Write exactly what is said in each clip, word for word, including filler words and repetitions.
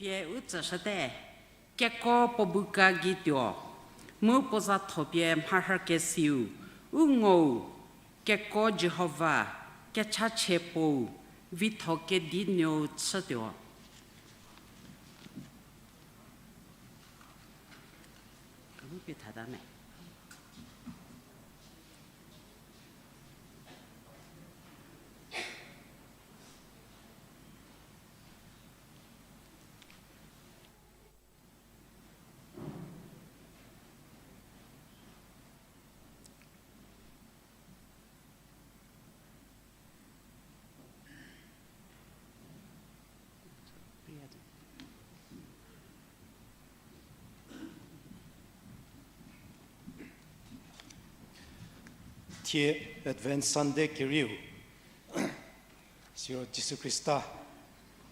Pie u tsüshüte, keko puo bu ka gei tuo, mu puo za tho pie mharhü kesiu, u ngou, keko Jihova, kechachie puou, vitho kedi nuou chütuo. Kehoupuo thata me. Thie Advent Sunday kerieu, siro Jisu Khrista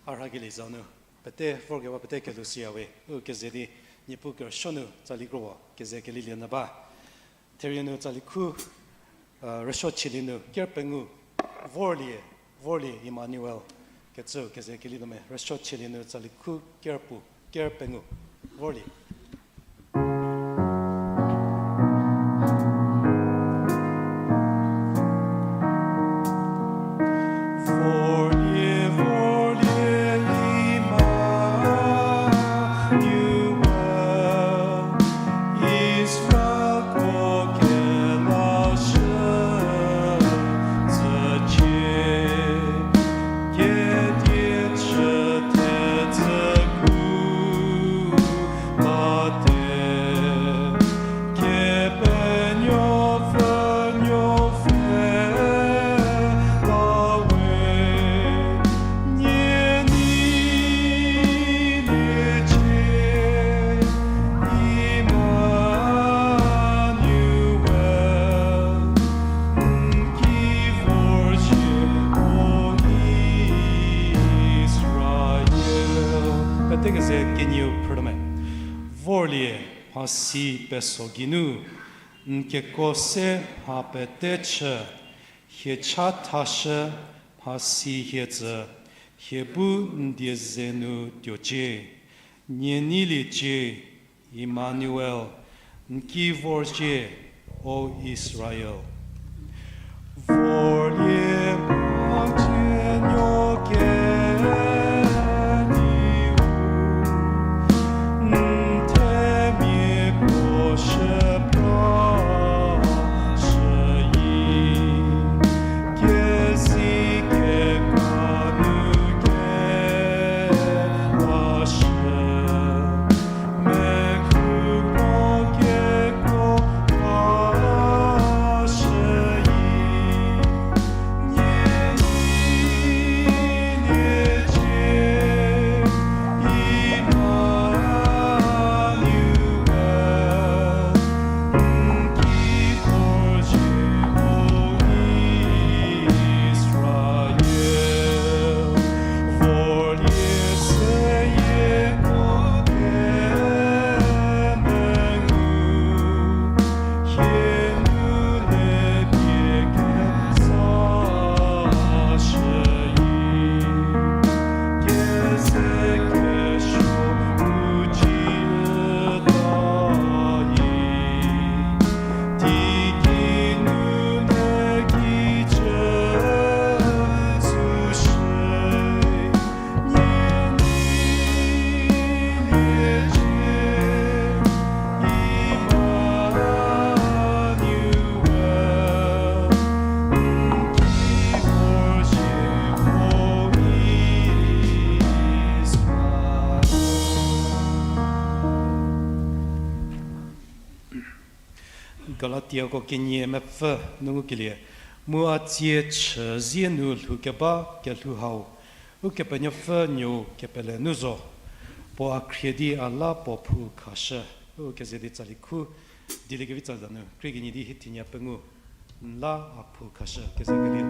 a rhakelie zanu, pete vorkeba pete kelhou siya we, u keze di Niepuu kerüsuo nu tsali krowa keze kelielie nyü ba. Therie nu tsali khu, rüsuo chielie nu ker pengou, vorlie, vorlie Emmanuel, kecüu keze kelietuo me, rüsuo chielie nu tsali khu ker puo, ker pengou, vorlie. Pete keze kenieu phrütuo me. Vorlie, mhasi peso geinu, n keko se mha pete chü, hie cha thashü, mhasi hie tsü, hie bu n die ze nu tuocie. Nie neiliecie, Emmanuel, n ki vorzhie, o Israel. Galatiako kenie mepfü nu ngukelie, mu a tsie chü zie nu lhoukeba kelhou hau, Ukepenuopfü Nuou kepele nu zo, puo a khrie di a la puo phou khashü, u keze di tsali khu, dieliekevi tsali za nu, krie kenie di hie thenie pengou, n la a phou khashü, keze kelie.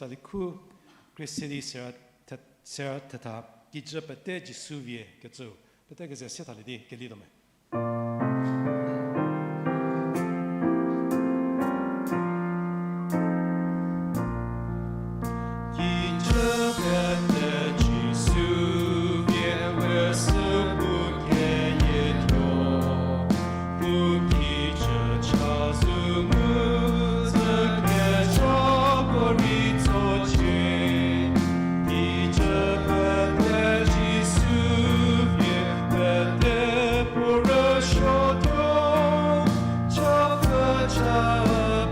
Tali khu Christian sera thetha, kijü pete Jisu vie kecü, pete keze se thalie di kelietuo me. Kijü pete Jisu vie we sü bu keyietuo, bu kijü chazou mu zü kezhako rei tsocie. Kijü pete Jisu vie pete puo rüsuotuo, chapfü cha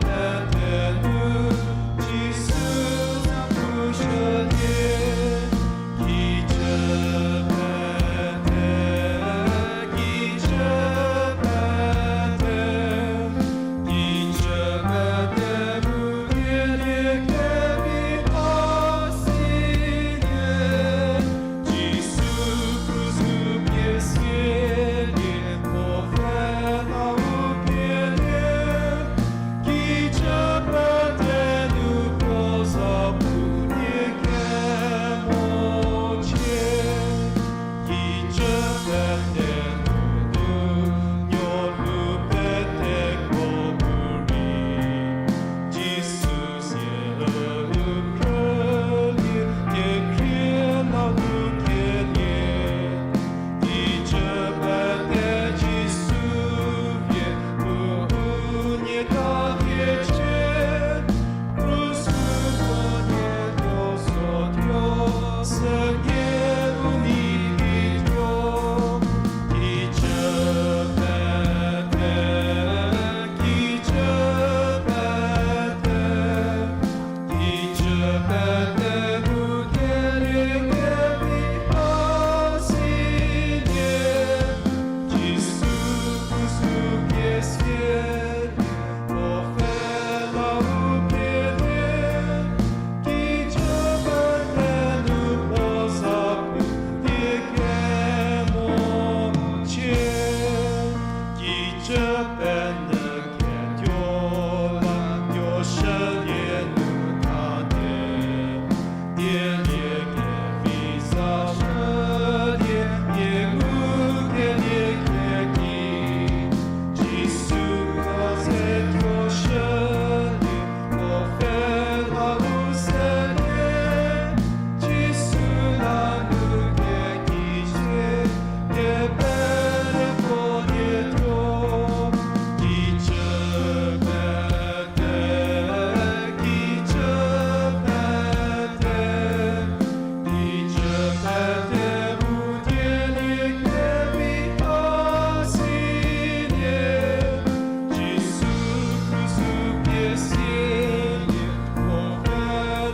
pete nu Jisu za pushülie. Kijü pete, kijü pete, kijü pete bu kielie kevi a silie. Jisu krus nu pie sielie, puo pfhe la u pielie. Kijü pete nu puo za pulie kemo cie. Kijü pete nu nuonuo peteko bu rei, Jisu sielhou nu phrülie, kekhrie la nu kielie. Kijü pete Jisu vie bu unie ta kiecie, krus nu unie tuo sotuo, sünie u nei kituo. Kijü pete, kijü pete, kijü pete bu kielie kevi a silie. Jisu krus nu pie sielie, puo pfhe la u pielie. Kijü pete nu puo za pulie kemo cie. Kijü pete ketuo la tuo shülie nu thate, dielie kevi za shülie, nie ngukeliekeki. Jisu la ze tuo shülie, puo pfhe la u selie. Jisu la nu kekicie, kepele puo lietuo. Kijü pete, kijü pete, kijü pete bu kielie kevi a silie. Jisu krus nu pie sielie, puo pfhe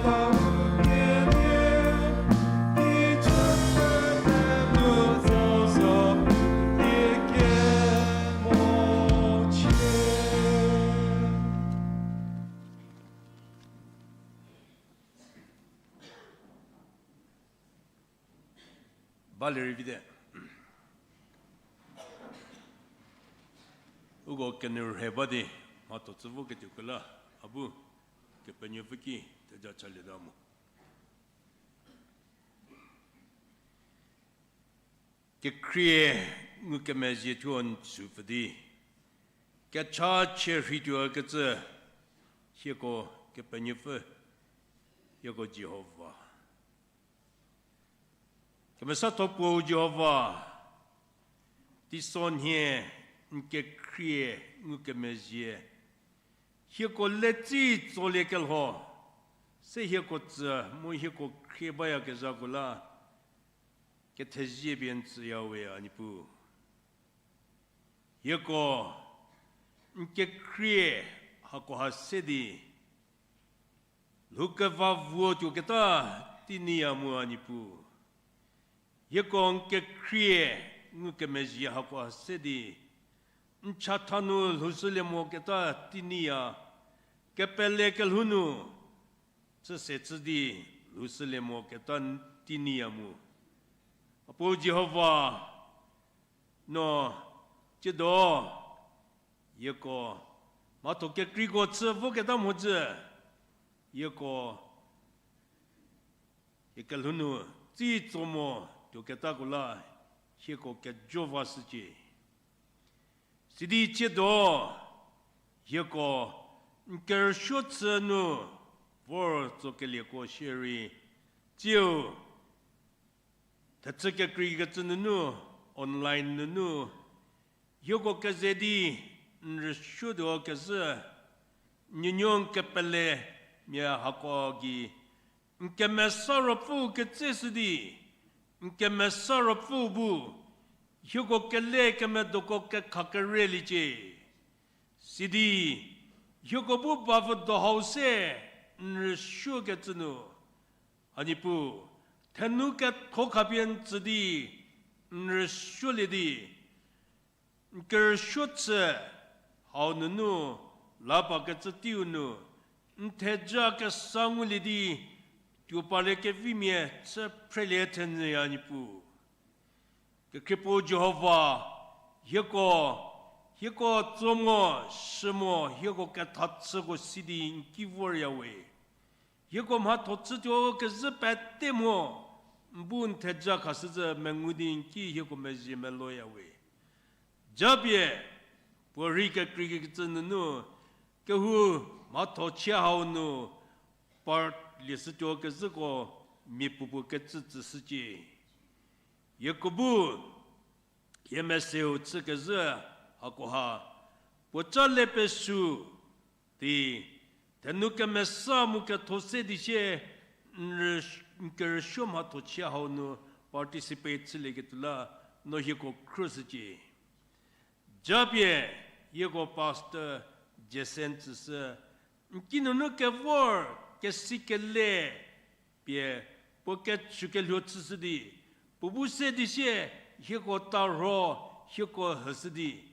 la u pielie. Kijü pete nu puo za pulie kemo cie. Balie rei vite. Uko kenu rhe ba di, mhatho tsü voketuoko la, a bu Kepenuopfü ki theja chalieta mo. Kekhrie ngukemezhie thuo n tsüpfü di, kechachie rheituo kecü, hieko Kepenuopfü, hieko Jihova. Kemesatho puo Jihova, teisonhie n kekhrie ngukemezhie, hieko letsi tsoliekelho, se hieko tsü mu hieko khrie bayakezhako la, kethezie pie n tsüya we a Niepuu. Hieko n kekhrie hakoha se di, lhou keva vuo tuoketa tei nyiya mu a Niepuu. Hieko n kekhrie ngukemezhie hakoha se di, n chatha nu lhoushülie moketa tei nyiya, kepele kelhou nu chüse chü di lhoushülie moketa tei nyiya mu. A puo Jihova, no tsiedo hieko mhatho kekreiko chü voketa mhodzü, hieko Hie kelhou nu tsi tso mo tuoketako la hieko kejo vashücie. Sidi tsiedo hieko n kerüsuo chü nu vor tsokelieko shierei, tsiu thechü kekreikecü nunu, online nunu, hieko keze di n rüsuotuo kezhü, n nuonuo n kepele mia hako gei, n Kemesa Ruopfü ketseshü di, n Kemesa Ruopfü bu hieko kele kemedoko kekhakereliecie. Sidi hieko bu bavüdo hau se n rüsuokecü nu, a Niepuu, thenu ketho khapie n tsü di n rüsuolie di, n kerüsuo chü hau nunu la pakecü teiu nu n theja kesa ngulie di, tuo palie kevimia chü phrelie thenyüya Niepuu. Kekhriepuu Jihova, hieko, hieko tso mo, shü mo, hieko ketha chüko si di n ki vorya we. Hieko mhatho chütuo kezhü pete mo, n bu n theja khashüzhü mengu di n ki hieko mezhie meloya we. Japie, puorei kekreikecü nunu, kehou mhatho chie hau nu, part lieshütuo kezhüko mia puopuo kecü tsüshücie. Hieko bu, hie meseu chükezhü hakoha, puoca le pesu di, thenu kemesa mu ketho se di sie, n rü-, n kerüsuo mhatho chie hau nu participate chülieketuo la, no hieko khrüshücie. Japie, hieko Pastor Jason tsüshü, n kinunu kevor, kesikele, pie, puo kechükelhuo chüshü di, puo bu se di sie, hieko tarho, hieko hüshü di,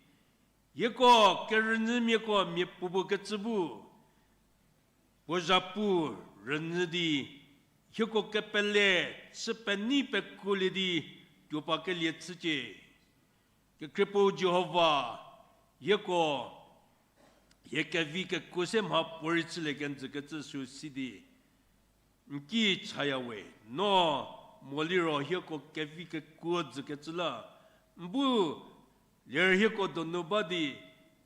hieko kerünyümiako mia puopuo kecü bu, puo zhapu rünyü di, hieko kepele chü penei pekuolie di, tuo pakelie chücie. Kekhriepuu Jihova, hieko, hie kevi kekuo se mha puorei chülie kenjü kecü sü si di, n ki chaya we, no moliro hieko kevi kekuo jükecü la, n bu ler hieko donu ba di,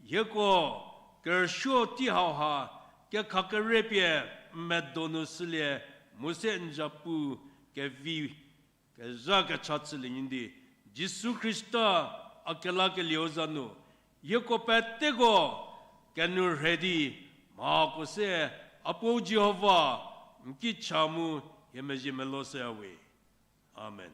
hieko kerüsuo tei hauha, kekhakerepie n medonu shülie, mu se n zhapu kevi kezha kecha chülie nyi di, Jisu Khrista a kelakelieu za nu, hieko peteko kenu rhe di, mhako se, a Puo Jihova, n ki cha mu hie mezhie melo shüya we. Amen.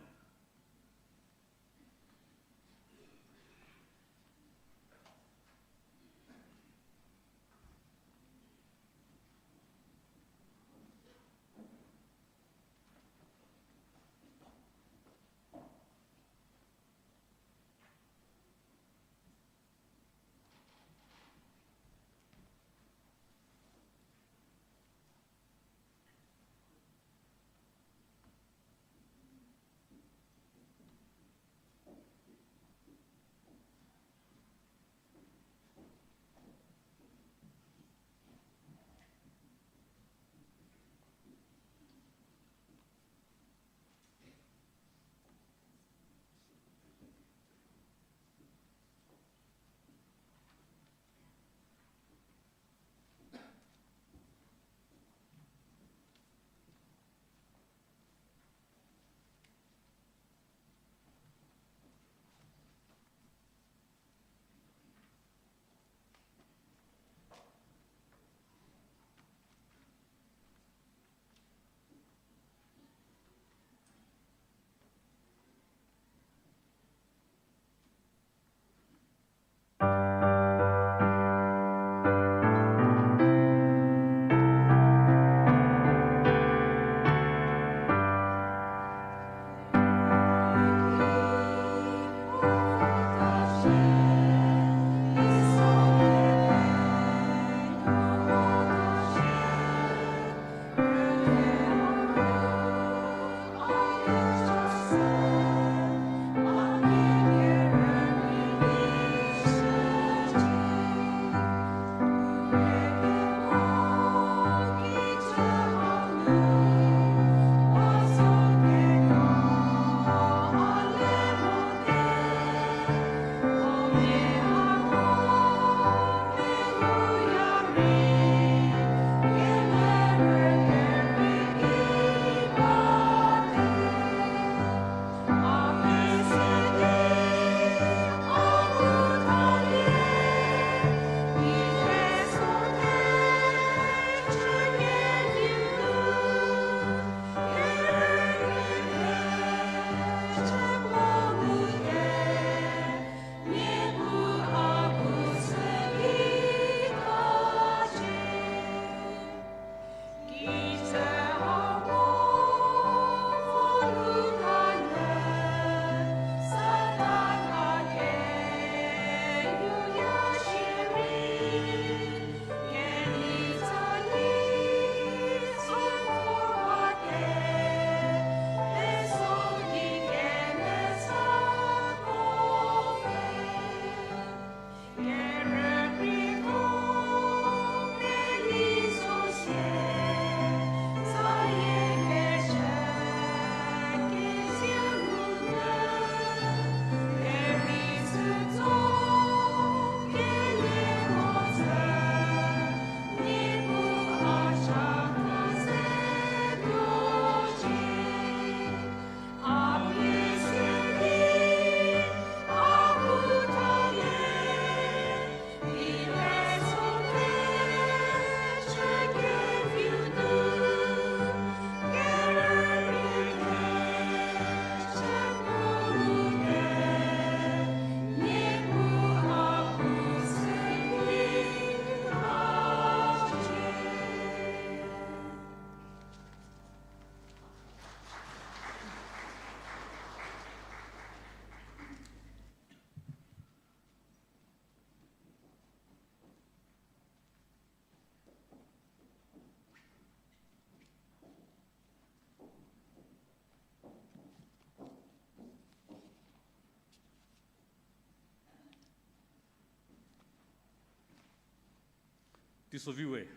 Teisoviu we,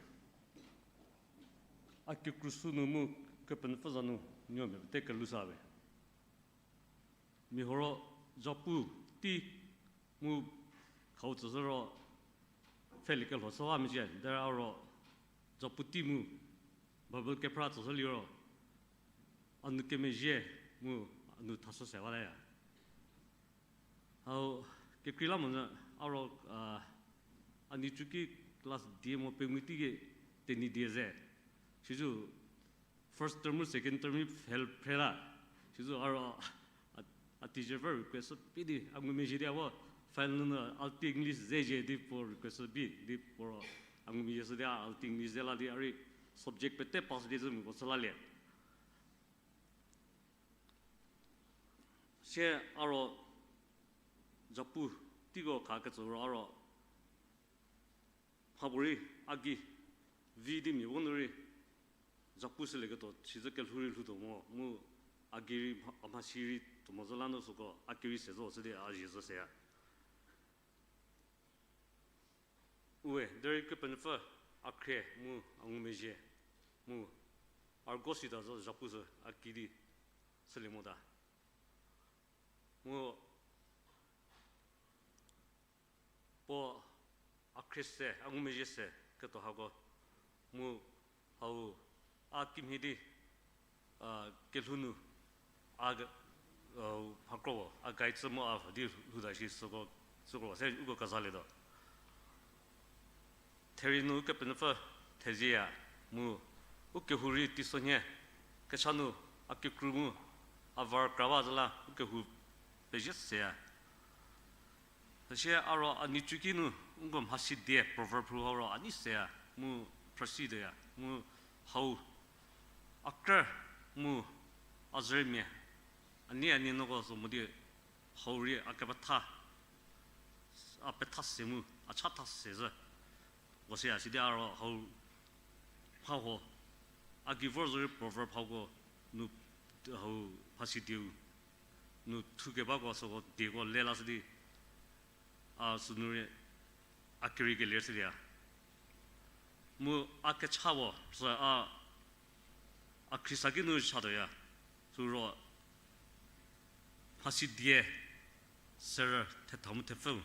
a kikru sü nu mu Kepenuopfü za nu nuomia pete kelhou sa we. Mia huo ro zapu tei mu khau tsüshü ro pfhelie kelho shü ba mecie, derei a ro zapu tei mu Bible kephra tsüshü liro a nou kemezhie mu a nou thashü se bataya. Hau kekreilamonyü a ro, a, a nhicuki class die mo pengou teiki Tenyidie ze. Sizo first term mu second term rei fail phre la. Sizo a ro a, a teacher pfü request shü pie di a ngumezhie di a vo final nunu Alt English ze zie di puo request shü pie di puo ro a ngumezhie shü di a Alt English ze la di a rei subject pete pass di zü moko chü lalie. Sie a ro zapu teiko khakecü ro a ro mhapuorei a gei vi di mia vo nu rei zapu shülieketuo sizü kelhou rei lhoutuo mo mu a gei rei mha-, a mhasi rei tuo mo zü la nu süko a ki rei se zo shü di a zie zo seya. Uwe derei Kepenuopfü a khrie mu a ngumezhie mu a rügo sita zo zapu sü a ki di shülie mota. Mu puo a khrie se, a ngumezhie se ketuo hako mu hau a kimhie di, a, kelhou nu a, a, mhakro a guide chü mu a di lhouta shi süko, süko se uko kezalietuo. Therie nu Ukepenuopfü thezieya mu u kehou rei teisonhie, kecha nu a kikru mu a var kra ba zü la u kehou pezhie seya. Süsie a ro a nhicuki nu uko mhasi die proverb ru hau ro a nei seya mu phrüsi deya mu hau a krü mu a zürmia a nei a nei nuoko zo mo di hau rei a kepetha, a petha se mu a chatha se zü. Ko seya sidi a ro hau mha huo a gei vor zorei proverb hauko nu hau mhasi dieu nu thukebako süko dieko le lashü di a sünu rei a kereikelie shüya. Mu a kecha puo sü a, a Khrista ki nu chatuoya. Süro mhasi die serü thetha mu thepfü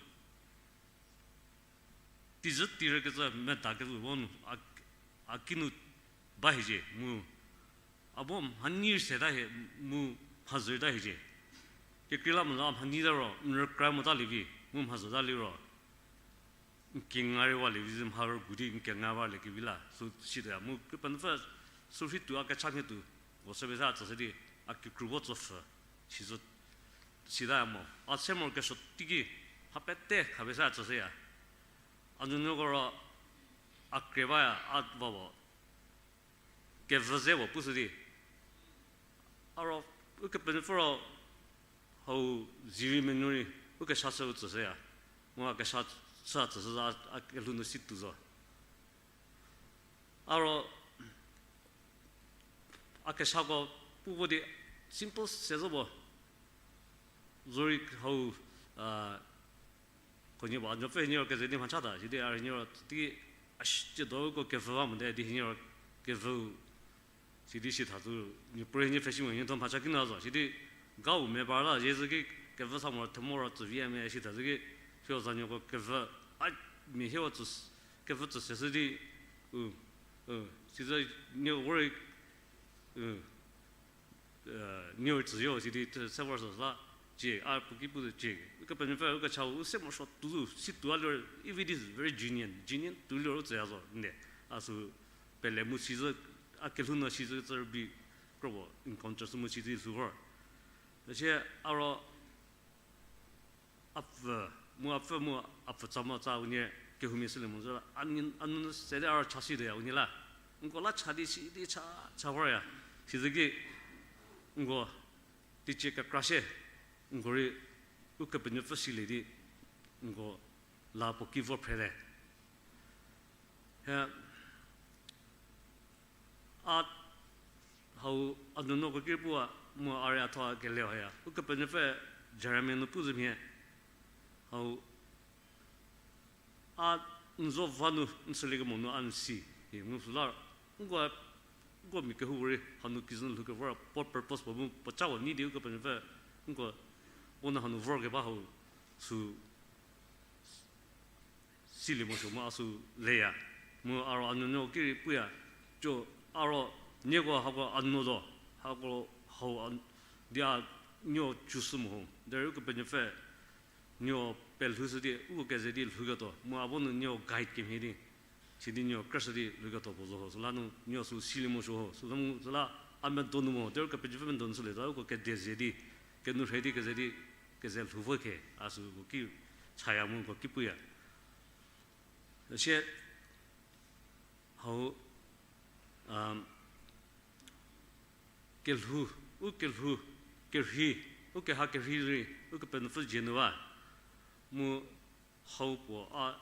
teizü teirükecü medakecü vo nu a, a kinu ba hiecie mu a bu mhanyi seta hie mu mhazü ta hiecie. Kekreilamonyü a mhanyi ta ro n rükra motalie vi mu mhazü ta liro n kenga rei walie vi zü mha rügu di n kenga waliekevi la sü sitaya mu Kepenuopfü sürhei tuo a kecha mhie tuo, ko sü pese a tsüshü di a kikru vo tsopfhü, sizü sitaya mo. A se moro kesuo teiki mha pete khapie se a tsüshüya. A nuonuoko ro a kre baya a va puo kevü ze puo pushü di a ro Ukepenuopfü ro hau zirei menuo rei u kesashü u tsüshüya. Mu a kesashü a tsüshü a, a kelhou nu si tuo zo. A ro a kesako pu vo di simple se zo puo. Zorei hau, a, khunhie puo a nuopfü hienie ro keze di mhachata sidi a hienie ro teiki a shi tsiedo uko kevü ba mote di hienie ro kevü sidi shi thatu, nuopfü hienie pfhe shi mo hienie tho mhacha kinu a zo sidi gau me par la zezü ki kevü sa moro themo ro tsüvi a me shi thazü ki, siro zanuoko kevü a mia hie vo tsü, kevü tsü seshü di, u, u, sizü nie vorei, u, nie tsüyo sidi se vor süla, cie a puo ki pu cie, Ukepenuopfü u kechau u se morosuo tuo si tuo a liro, if it is very genuine, genuine tuo liro u tsüya zo nde, a sü pele mu sizü, a kelhou nu sizü tsü rübei kropuo encounter sü mu sizü lhou vor. Üsie a ro a pfü, mu a pfü mu a pfü tsa mo tsa unie kehoumia shülie mo zü la, a n-, a nunu sede a ro cha siteya unie la. Nko la cha di si di cha, cha vorya. Sizü ki nko teicie kekra shie, nko rei Ukepenuopfü silie di nko la puo ki vo phrete. He, a hau a nuonuoko ki puo mu a rei a thuo kele haya. Ukepenuopfü Jeremia nu pu zü mhie. Hau a n zo va nu n chüliekemo nu a n si, i ngu süla, nko, nko mia kehoupuorei hanu kizü lhou kevor, puo purpose puo mu puo ca puo nei di Ukepenuopfü, nko, puo nu hanu vorkeba hau, sü silie morosuo mu a sü leya. Mu a ro a nuonuo ki rei puya, co a ro nieko hako a nuo zo, hako hau a, di a nuo chüshü mo ho. Derei Ukepenuopfü nuo pelhoushü di, uko keze di lhouketuo, mu a bu nu nuo guide kemhie di, sidi nuo krüshü di lhouketuo puo zo ho. Süla nu nuo sü silie morosuo ho. Süla mu, süla a medonu mo, derei Ukepenuopfü medonu shülie ta, uko kede ze di, kenourhei di keze di, keze lhou vo khe, a sü uko ki chaya mu uko ki puya. Sie hau, kelhou, u kelhou, kerhei, u keha kerhei rei, Ukepenuopfü dzie nu ba. Mu hau puo a,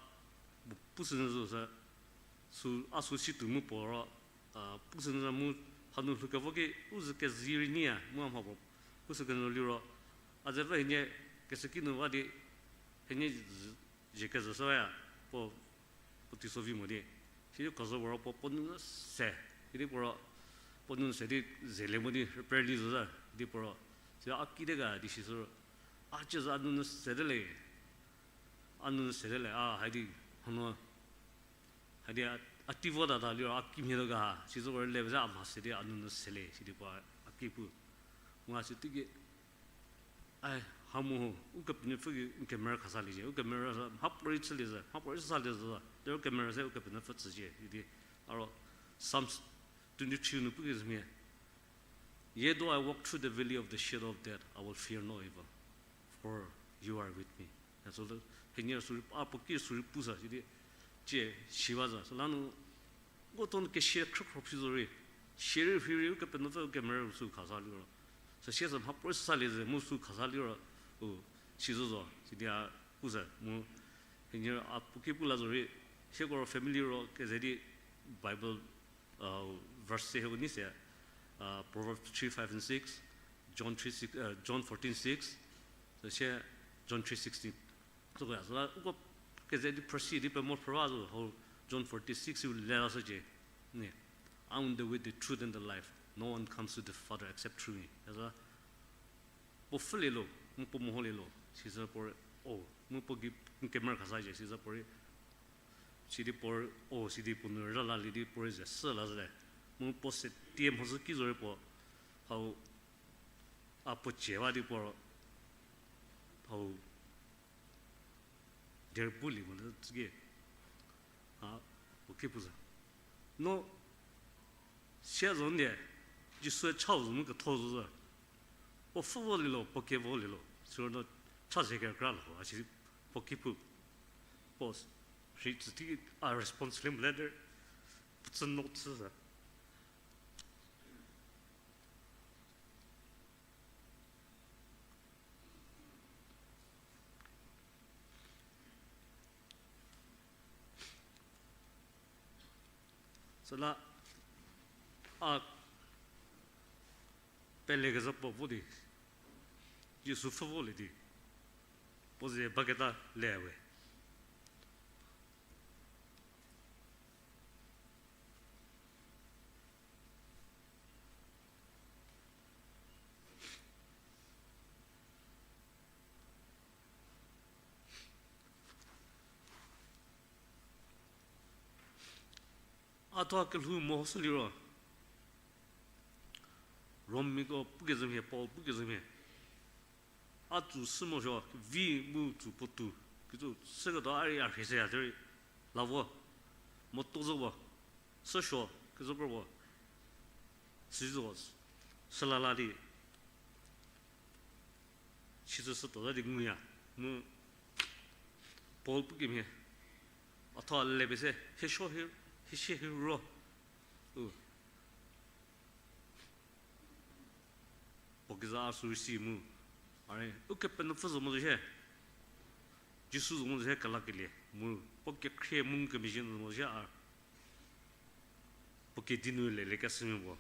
puo pushü nyü zo sü, sü, a sü si tuo mu puo ro, a, pushü nyü zo mu hanu lhoukevo ki u zü kezi rei nyiya, mu a mha puo pushü kenyü liro, a ze pfü hienie keseki nu ba di, hienie zie kezü shüya, puo, puo teiso vi mo di. Sidi khuo zo puo ro puo, puo nou se, sidi puo ro, puo nou se di zelie mo di, prayer list zo za, di puo ro, sidi a kite ga di shi sü ro, a cie zo a nou nu sete le, a nou nu sete le, a, haidi, hanu, haidi a, a tei vo tata liro a kimhie tuo ga ha, si zo puo ro le pezü a mha se di a nou nu sele, sidi puo a ki pu. Mu a sü teiki, ai, ha mu ho, Ukepenuopfü gei n kemerü khasaliecie, u kemerü sü mhapuorei chülie zü, mhapuorei chüsalie zü, derei u kemerü se Ukepenuopfü tsücie idi. A ro Psalms twenty-three nu pu kezhümia, Yea, though I walk through the valley of the shadow of death, I will fear no evil, for you are with me. Süla, hienie sü rei, a puo ki sü rei pu sa, sidi, cie, si ba za, süla nu, nko tuo nu kesia khrükhro phi zo rei, sie rei rhi rei, Ukepenuopfü u kemerü sü khasa liro. Süsie sü mhapuorei chüsalie zü, mu sü khasa liro, u, si zo zo, sidi a pu sa, mu, hienie a puo ki pu la zo rei, hieko ro family ro keze di Bible verse se hieko nei se, Proverbs three, five and six, John three, six, John fourteen six, süsie John three sixteen. Süko ya, süla uko keze di phrüsi di pemo phrü ba zo, hau John fourteen six u le la shücie. Ni, I am the way, the truth and the life. No one comes to the Father except through me. Süla, puo pfhülie lo, mu puo meholie lo, sisü puorei, o, mu puo gei n kemerü khasacie, sisü puorei, sidi puorei, o, sidi puo nu rüla lie di puorei ze sü la zhüte. Mu puo se tie mhodzü ki zorei puo, hau, a puo cie ba di puo, hau, derei bu lie mo le tsüki, a, puo ki pu zo. No, sia zo ndie, Jisue chau zo mu ketho zo zo. Puo pfhü vo lie lo, puo ke vo lie lo. Siro no, cha ze kekra lo, a si puo ki pu. Puo, rei tsü tei a response lie mo le derei, puo tsü no tsü zo. Süla a pelekezha puo vo di, Jisu pfhü vo lie di, puo ze baketa le we. A thuo kelhou mehoshü liro, Rommiako pukezhü mhie, Paul pukezhü mhie, a tsü sü morosuo, vi mu tsü puotou, kitsu süketuo a rei a rhie seya derei, la vo, moto zo vo, süsuo, kezhü kro vo, süzo, süla la di, sicü sütuo za di nguya, mu Paul pukemhie, a thuo a le pese, hiesuo hie, hiesie hie ro, u, puo kezha a sü rei si mu, a rei, Ukepenuopfü zo mo zo shie, Jisu zo mo zo shie kelakelie, mu, puo kekhrie mu kemezhie zo mo zo shie a, puo kedi nu lelekeshümia puo,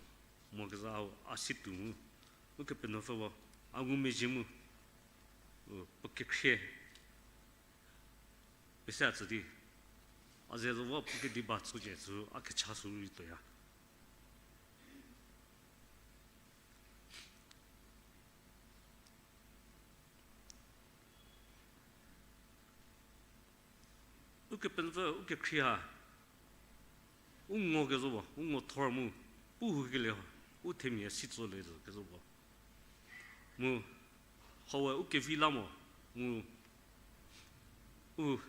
mo kezha hau a si tuo mu, Ukepenuopfü puo, a ngumezhie mu, u, puo kekhrie, pese a tsü di, A ze zo vo puo kediba chücie sü a kecha sü rei tuoya. Ukepenuopfü, ukekhrie ha, u ngo kezo puo, u ngo thor mu, pu houkelie, u themia si tsolie zo kezo puo. Mu, hau we u kevi la mo, mu, u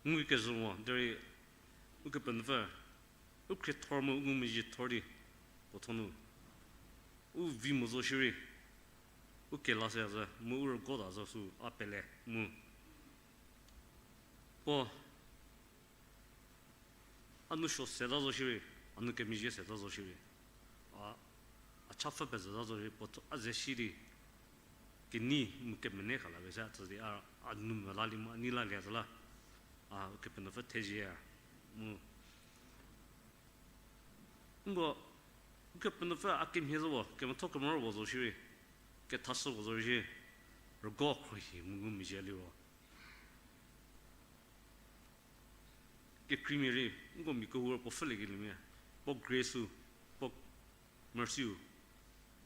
ngukecü mo derei, Ukepenuopfü, u khriethor mu u ngumezhie thor di, puo tho nu, u vi mo zo shierei, u kela se zo mu u rügota zo sü a pele mu, puo, a nou suo seta zo shierei, a nou kemezhie seta zo shierei, a, a cha pfü pezüta zo shierei, puo tho a ze shi di, kenei mu kemene kha la pese a tsü di a, a nou mela lie mu a nei lalie zo la, a, Ukepenuopfü thezie ya, mu, nko, Ukepenuopfü a kemhie zo puo, kemetho kemero puo zo shierei, kethashü puo zo shierei, rügo khruohi mu ngumezhie liro, kekreimia rei, nko mia kehou puo pfhüliekelie mia, puo grace-u, puo mercy-u,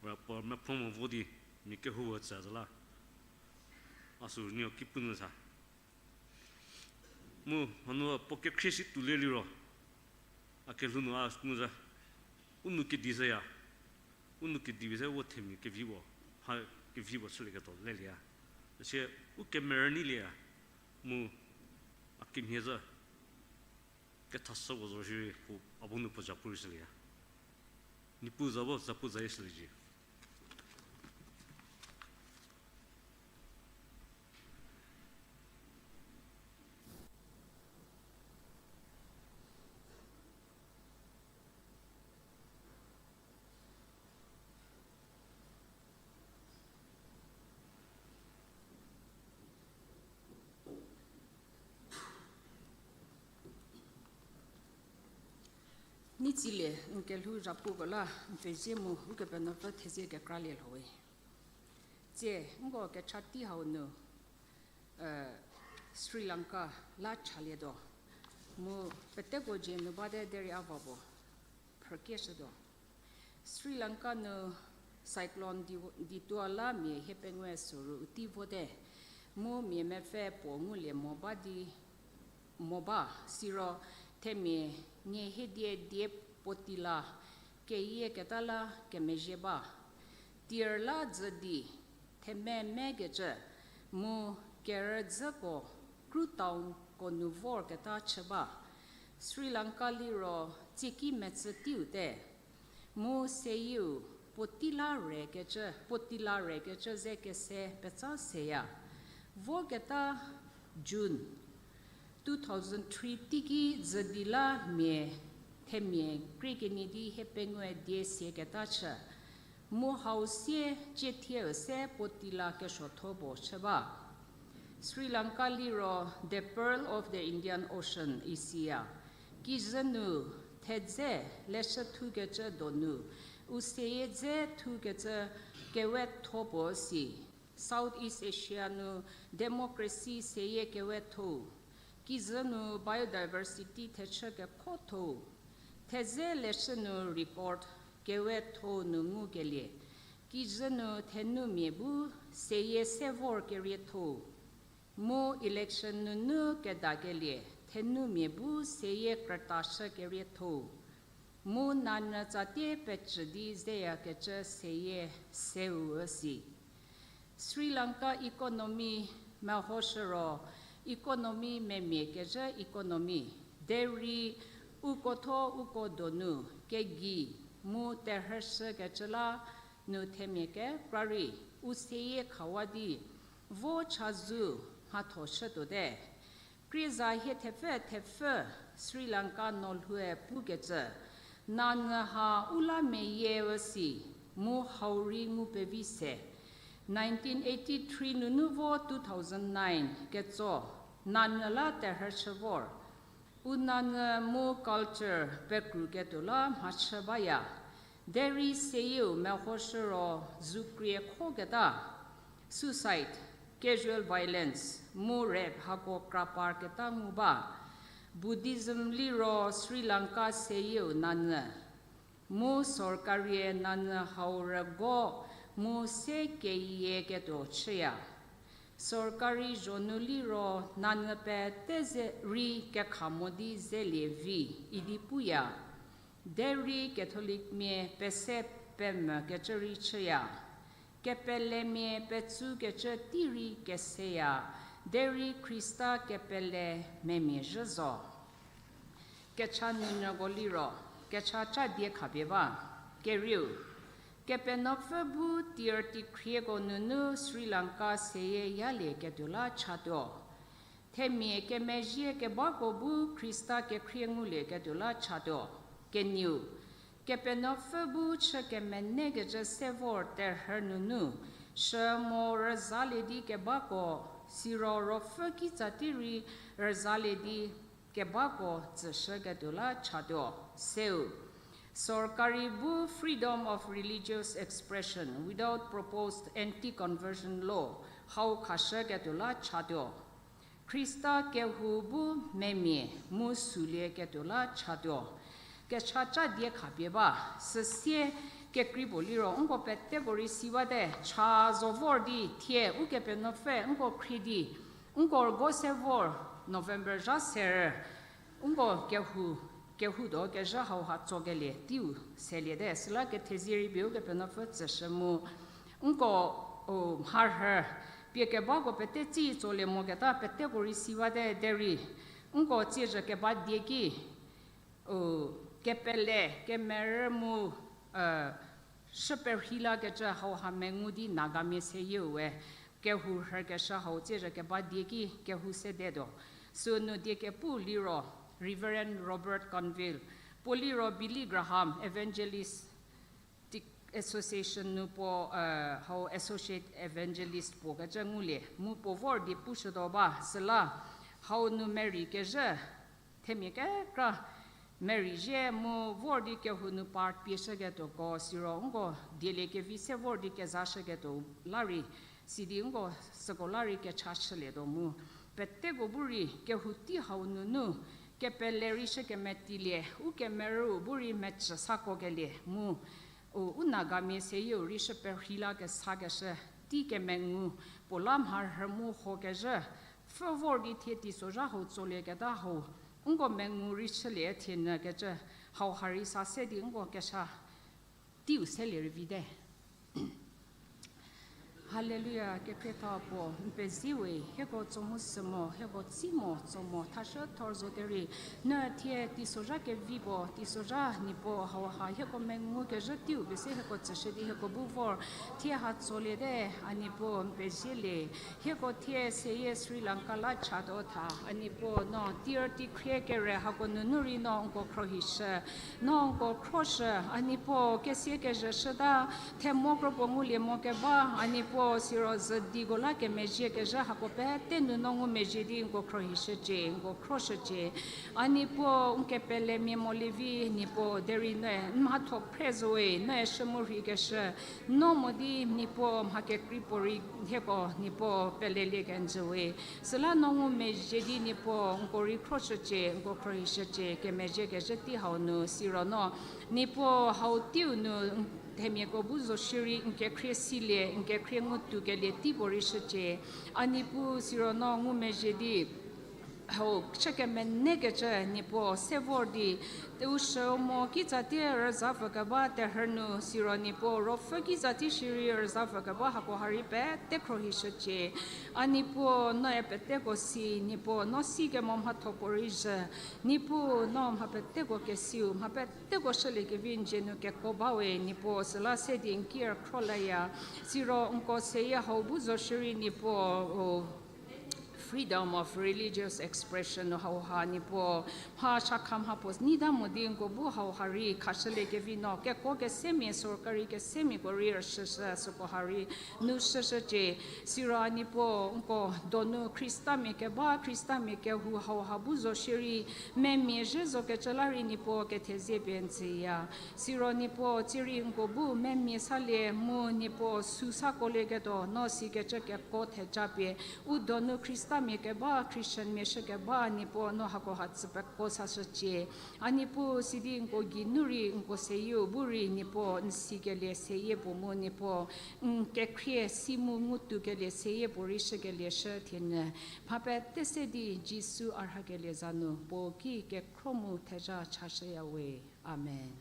puo mepfü mo vo di, mia kehou tsü zo la, a sü nieko ki pu nyü sa. Mu, hanu puo kekhrie si tuolie liro, a kelhou nu a ngu zo, u nou kedi shüya, u nou kedi pie se u themia kevi puo, ha kevi puo chülieketuo lelieya. Üsie, u kemerü neilieya, mu, a kemhie zo, kethashü puo zo shierei puo a bu nu puo zapu rei shülieya. Niepuu za bu zapu zayie shüliecie. Nei tsilie, n kelhou zhapuko la n pezie mu Ukepenuopfü thezie kekralie lho we. Tsie, nko kecha tei hau nu, Sri Lanka la chalietuo. Mu peteko dzie nu bate derei a va puo phrükieshütuo. Sri Lanka nu cyclone di, ditua la mia hie pengou soru u tei vote. Mu mia mepfü puo ngulie mo ba di, mo ba, siro themia nie hiedie die puotei la keyieketa la kemezhie ba. Tir la dzü di, thememekecü, mu kerüdzüko kru townko nu vorketa chü ba. Sri Lanka liro tsieki metsü teiu te. Mu seyieu puotei la rekecü, puotei la rekecü ze kese petsa seya. Voketa June two thousand three teiki dzü di la mia themia krie kenie di hie pengou die siaketa chü. Mu hau sie ciethie se puotei la kesuotho puo chü ba. Sri Lanka liro the Pearl of the Indian Ocean isiya. Kijü nu thedze leshü thukecü donu, u seyie dze thukecü kewetho puo si. South East Asia nu democracy seyie kewethou, kijü nu biodiversity thechü kekhotho, thedze leshü nu record kewethou nu ngukelie, kijü nu thenumia bu seyie se vor kerietho, mu election nunu kedakelie thenumia bu seyie krütashü kerietho, mu nanyü tsatie pecü di zeyakecü seyie seu üsi. Sri Lanka economy mehoshü ro, economy memia kezhü economy. Derei uko tho uko donu kegei mu terhüshükecü la nu themia kekra rei u seyie khawa di vo chazou mhatho shütuote. Krieza hie thepfü thepfü Sri Lanka nolhoue pukecü, nanyü ha u la meyie üsi, mu hau rei ngu pevi se. Nineteen eighty-three nunu vo two thousand nine ketso, nanyü la terhüshü vor. U nanyü mu culture pekruketuo la mhachü baya. Derei seyieu mehoshü ro zukrie khoketa, suicide, casual violence, mu rape hako krapar keta ngu ba. Buddhism liro Sri Lanka seyieu nanyü. Mu sorkarie nanyü hau rügo mu se keyieketuo chüya. Sorkari zho nu liro nanyü pete ze rei kekha mo di zelie vi idi puya. Derei Catholicmia pese pemvükecü rei chüya. Kepelemia petsükecü tei rei keseya, derei Khrista kepele memia zhü zo. Kecha nunyüko liro, kecha ca die khapie ba. Kerieu, Kepenuopfü bu tier tikhrieko nunu Sri Lanka seyie yalieketuo la chatuo. Themia kemezhie kebako bu Khrista kekhrie ngulieketuo la chatuo. Kenieu, Kepenuopfü bu chü kemenekecü se vor terhü nunu, shü mo rüzalie di kebako, siro ruopfü kitsa tei rei rüzalie di kebako tsüshüketuo la chatuo. Seu, sorkari bu freedom of religious expression without proposed anti-conversion law hau khashüketuo la chatuo. Khrista kehou bu memia mu sulieketuo la chatuo. Kecha ca die khapie ba, süsie kekrei puo liro nko peteko rei si bate, cha zo vor di thie Ukepenuopfü nko khrie di, nko rügo se vor November zha serü, nko kehou, kehoutuo kezhü hauha tsokelie teiu seliete, süla kethezie rei pie Ukepenuopfü tsüshü mu, nko, o, mharhü, pie kebako pete tsi tsolie moketa peteko rei si bate derei, nko tsiezhü keba die ki, o, kepele, kemerü mu, e, shüperheilakecü hauha mengu di Nagamia seyieu we, kehou rhükeshü hau tsiezhü keba die ki kehou sedetuo. Sünu die kepu liro, Reverend Robert Conville, puo liro Billy Graham Evangelistic Association nu puo, e, hau Associate Evangelist puo kecü ngulie, mu puo vor di pushütuo ba, süla hau nu merei kezhü, themia kekra merei zhie mu vor di kehou nu part pieshüketuoko, siro nko dieliekevi se vor di kezashüketuo la rei, sidi nko süko la rei kecha shülietuo mu. Peteko bu rei kehou tei hau nunu, kepele rei shü kemetilie, ukemerü bu rei mecü sakokelie mu, u, u Nagamia seyieu rei shüperheila kesakeshü, tei kemengu, puo la mharhü mu hokezhü, pfhü vor di thie teisozha hau tsolieketa hau, nko mengu rei chülie thienyü kecü, hauha rei sa se di nko kecha teiu selie rei vite. Haleluya, kekhrietha puo, n pezie we, hieko tso mu sü mo, hieko tsi mo, tso mo, thashü thor zo derei, no thie teisozha kevi puo, teisozha Niepuu hauha hieko mengu kezhü teiu pie se hieko tsüshü di hieko bu vor, thie ha tsoliete, a Niepuu n pezielie, hieko thie seyie Sri Lanka la chatuo tha, a Niepuu no tier tikhrie kere hako nunu rei no nko khrohishü, no nko khroshü, a Niepuu kesia kezhü shüta, themo kropuo ngulie mo keba, a Niepuu siro züdiko la kemezhie kezhü hako pete nu no ngumezhie di nko khrohishücie, nko khroshücie. A Niepuu n kepelemia molie vi Niepuu derei noe n mhatho phre zowe, noe shü mu rheikeshü, no mo di Niepuu mha kekrei puorei hieko Niepuu pelelie kenjüwe. Süla no ngumezhie di Niepuu nko rei khroshücie, nko khrohishücie, kemezhie kezhü tei hau nu siro no Niepuu hau teiu nu themiako bu zo shierei n kekhrie silie, n kekhrie ngutukelie teipuorei shücie. A Niepuu siro no ngumezhie di hau chü kemenekecü Niepuu se vor di, teu shü mo kitsa tie rüzapfü keba terhü nu siro Niepuu ruopfü kitsa tie shierei rüzapfü keba hako ha rei pete khrohishücie. A Niepuu noe peteko si, Niepuu no si kemo mhatho puorei zhü, Niepuu no mha peteko kesiu, mha peteko shüliekevi n dzie nu keko bawe, Niepuu süla se di n ki rükhro laya, siro nko seyie hau bu zo shierei Niepuu, o, freedom of religious expression hauha Niepuu, mha shakha mha puo nyita mo di nko bu hauha rei khashüliekevi no, kekuo kesemia, sorkari kesemiako rei rüshüshü, süko ha rei nu shüshücie. Siro Niepuu, nko donu Khristamia keba, Khristamia kehou hauha bu zo shierei, memia zhie zokecü la rei Niepuu kethezie pie n tsüya. Siro Niepuu, tsierei nko bu memia salie mu Niepuu sü sakolieketuo, no sikecü kekuo theja pie, u donu Khristamia keba, Christianmia shü keba, Niepuu no hakoha tsü pekuo sashücie. A Niepuu, sidi nko geinu rei nko seyieu bu rei Niepuu n sikelie seyie puo mu Niepuu, n kekhrie si mu ngutukelie seyie puo rei shükelie shü thienyü. Mha pete se di Jisu a rhakelie za nu puo ki kekhro mu theja chashüya we. Amen.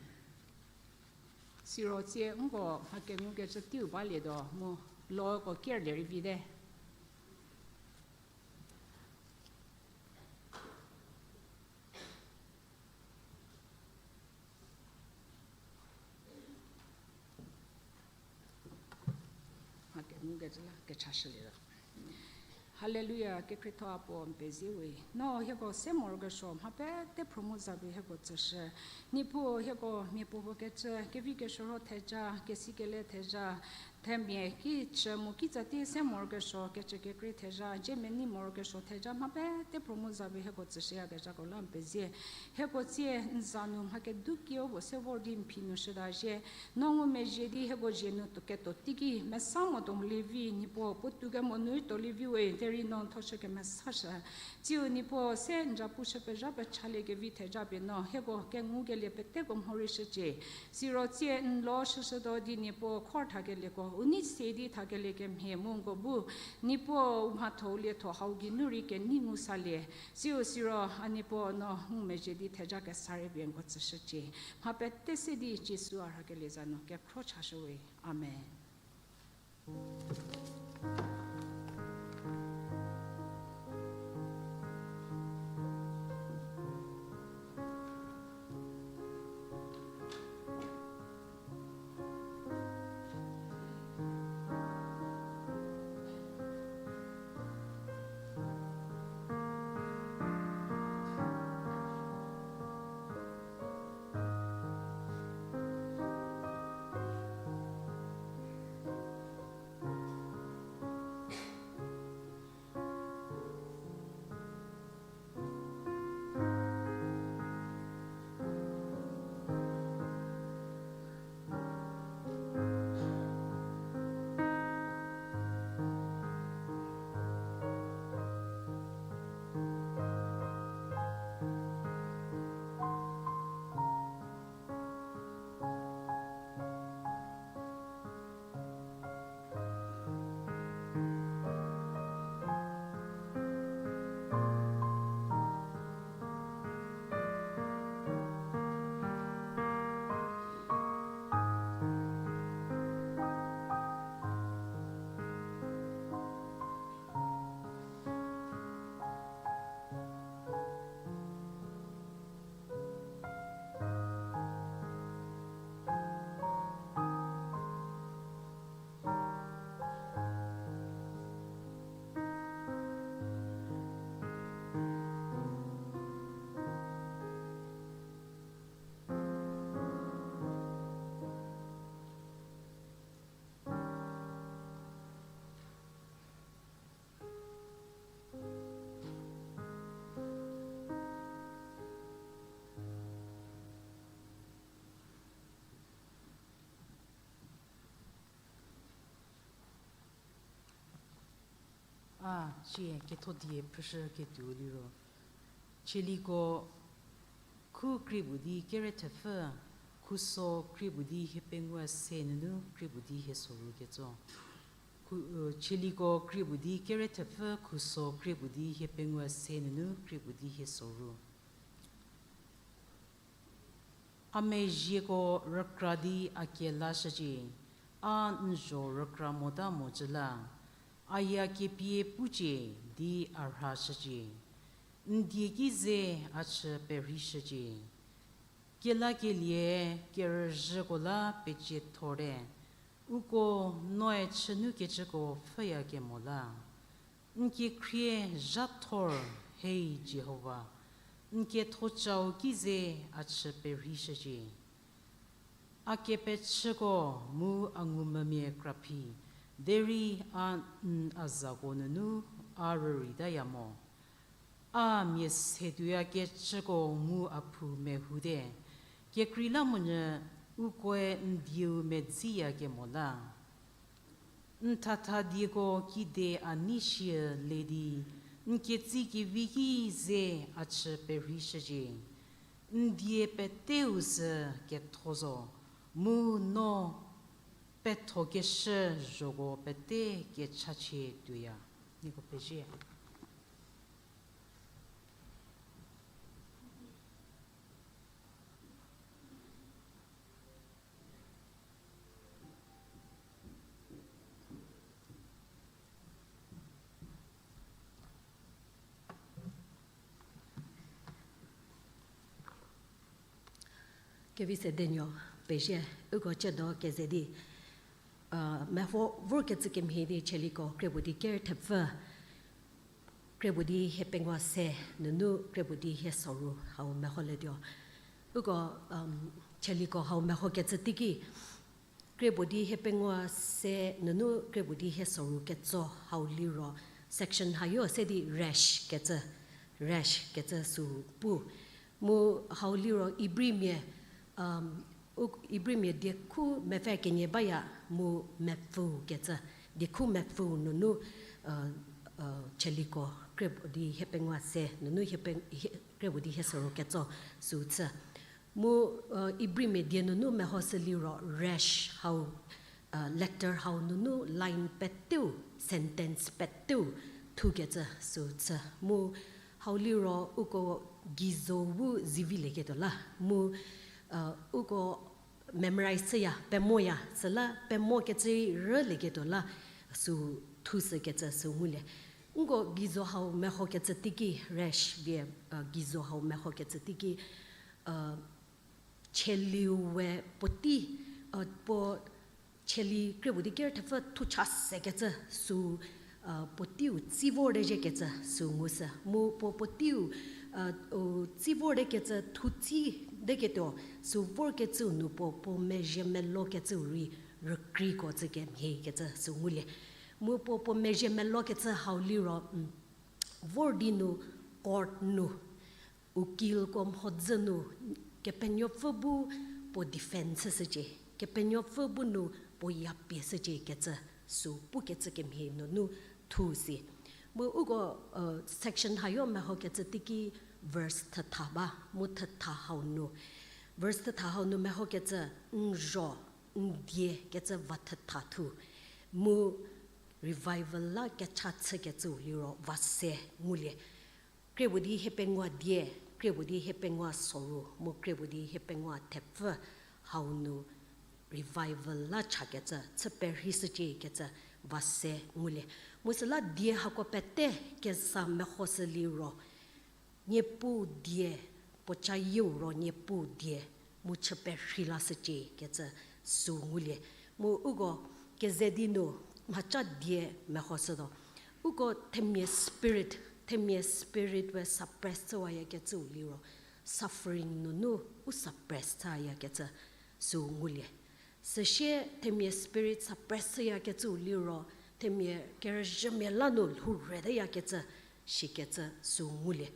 Siro tsie nko mha kengukecü teiu balietuo mu loko kerlie rei vite. Mha kengukecü la kechashülietuo. Haleluya, kekhrietho a puo n pezie we. No hieko se morokesuo mha pete phro mu za pie hieko tsüshü. Niepuu hieko mia puopuo kecü, kevi kesuorho theja, kesikele theja, themia ki chü mu kitsatie se morokesuo, kecü kekrei theja, ziemia nei morokesuo theja mha pete phro mu za pie hieko tsüshüyakezhako la n pezie. Hieko tsie n za nu mha kedukieu puo se vor di n phi nu shüta zhie. No ngumezhie di hieko zhie nu ketuo teiki mesa mo tuo lievi Niepuu, puotou kemo nu rei tuo lievi we, derei no n thoshü kemesashü. Tsiu Niepuu se n zapu shü pezha pechaliekevi theja pie no hieko kengukelie peteko mhorei shücie. Siro tsie n lo shüshütuo di Niepuu khor thakelieko u nei se di thakelie kemhie mu nko bu Niepuu u mhatho u lietho hau geinu rei kenei ngu salie. Tsiu siro a Niepuu no ngumezhie di theja kesa rei pie nko tsüshücie. Mha pete se di Jisu a rhakelie za nu kekhro chashü we. Amen. A, sie ketho die phrüshü ketuo liro, Tsaliko khu krie puo di kere thepfü, khuso krie puo di hie pengou se nunu krie puo di hie soru ketso. Khu, Tsaliko krie puo di kere thepfü, khuso krie puo di hie pengou se nunu krie puo di hie soru. A mezhieko rükra di a kelashücie, a n zho rükra mota mocü la, a ya kepie pucie di a rhashücie. N die ki ze a chü perheishücie. Kelakelie kerüzhüko la peciethorte, uko noe chünukecüko pfhüyakemo la. N kekhrie zhathor, hei Jihova, n kethocau ki ze a chü perheishücie. A kepechüko mu a ngumvümia kraphi, derei a n a zako nunu a rüreitaya mo. A mia se tuoyakecüko ngu a phou mehute, kekreilamonyü ukoe n dieu medziyakemo la. N thatha dieko kide a nei shie le di, n ketsie kevi ki ze a chü perheishücie. N die peteu sü ketho zo, mu no pethokeshü zhoko pete kechachie tuoya. Nieko pezie. Kevi se denuo pezie, uko tsiedo keze di, meho vorkecü kemhie di Tsaliko kre puo di ker thepfü, kre puo di hiepengou se nunu kre puo di hie soru hau meholietuo. Uko, Tsaliko hau mehokecü teiki, kre puo di hiepengou se nunu kre puo di hie soru ketso hau liro section hayo se di resh kecü, resh kecü sü pu. Mu hau liro Ibrimia, u, Ibrimia diekhu mepfü kenie baya mu mepfüu kecü, diekhu mepfüu nunu, Tsaliko kre puo di hiepengou se nunu hie, kre puo di hie soru ketso sü chü. Mu, Ibrimia die nunu mehoshü liro resh hau, letter hau nunu line peteu, sentence peteu thukecü sü chü. Mu hau liro uko geizo bu zivilieketuo la. Mu, uko memorize chüya, pemoya, süla pemokecü rülieketuo la, sü thushükecü sü ngulie. Nko geizo hau mehokecü teiki, resh vie, geizo hau mehokecü teiki, Tsaliko we puotei, puo Tsali kre puo di ker thepfü thucha sekecü sü, puoteiu tsi vorte ziekecü sü ngushü. Mu puo puoteiu, tsi vorte kecü thutsi teketuo sü vorkecüu nu puo, puo mezhie melokecüu rei rükreiko cü kemhie kecü sü ngulie. Mu puo, puo mezhie melokecü hau liro, vor di nu court nu ukilko mhodzü nu Kepenuopfü bu puo defend chüshücie, Kepenuopfü bu nu puo yapie shücie kecü sü pukecü kemhie nunu thu si. Mu uko, section hayo mehokecü teiki verse thetha ba, mu thetha hau nu. Verse thetha hau nu mehokecü, n zho, n die kecü va thetha thu. Mu revival la kecha chükecüu liro va se ngulie. Kre puo di hiepengou die, kre puo di hiepengou soru, mu kre puo di hiepengou thepfü hau nu revival la chakecü, chü perheishücie kecü va se ngulie. Mu süla die hako pete keza mehoshü liro, Niepuu die, puo cayieu ro Niepuu die, mu chü perhei lashücie kecü sü ngulie. Mu uko keze di nu mhaca die mehoshütuo. Uko themia spirit, themia spirit we suppress chüwayakecüu liro, suffering nunu u suppress chüyakecü sü ngulie. Süsie themia spirit suppress chüyakecüu liro, themia kerüzhümia la nu lhou reteyakecü, shikecü sü ngulie.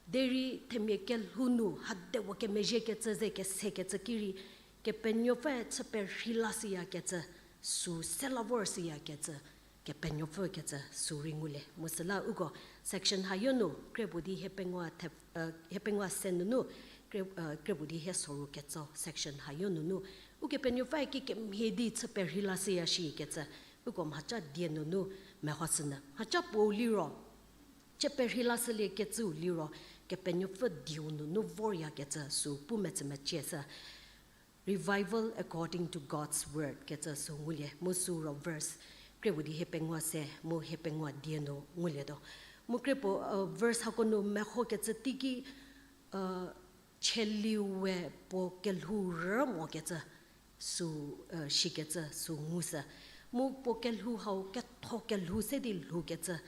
Derei themia kelhou nu hadepuo kemezhiekecü ze kesekecü ki rei, Kepenuopfüe chü perhei lashüyakecü, sü se la vor shüyakecü, Kepenuopfü kecü sü rei ngulie. Mu süla uko section hayo nu, kre puo di hiepengou the-, hiepengou se nunu, kre, kre puo di hie soru ketso section hayo nunu, Ukepenuopfü ki kemhie di chü perhei lashüya shikecü, uko mhaca die nunu mehoshünyü. Mhaca puou liro, chü perhei lashüliekecüu liro, Kepenuopfü dieu nunu voryakecü sü pu metsümecie shü. Revival according to God's word kecü sü ngulie, mu sü ro verse kre puo di hiepengou se mu hiepengou die nu ngulietuo. Mu kre puo, verse hako nu mehokecü teiki, Tsaliu we puo kelhou rü mokecü sü, shikecü sü ngushü. Mu puo kelhou hau ketho kelhou se di lhoukecü.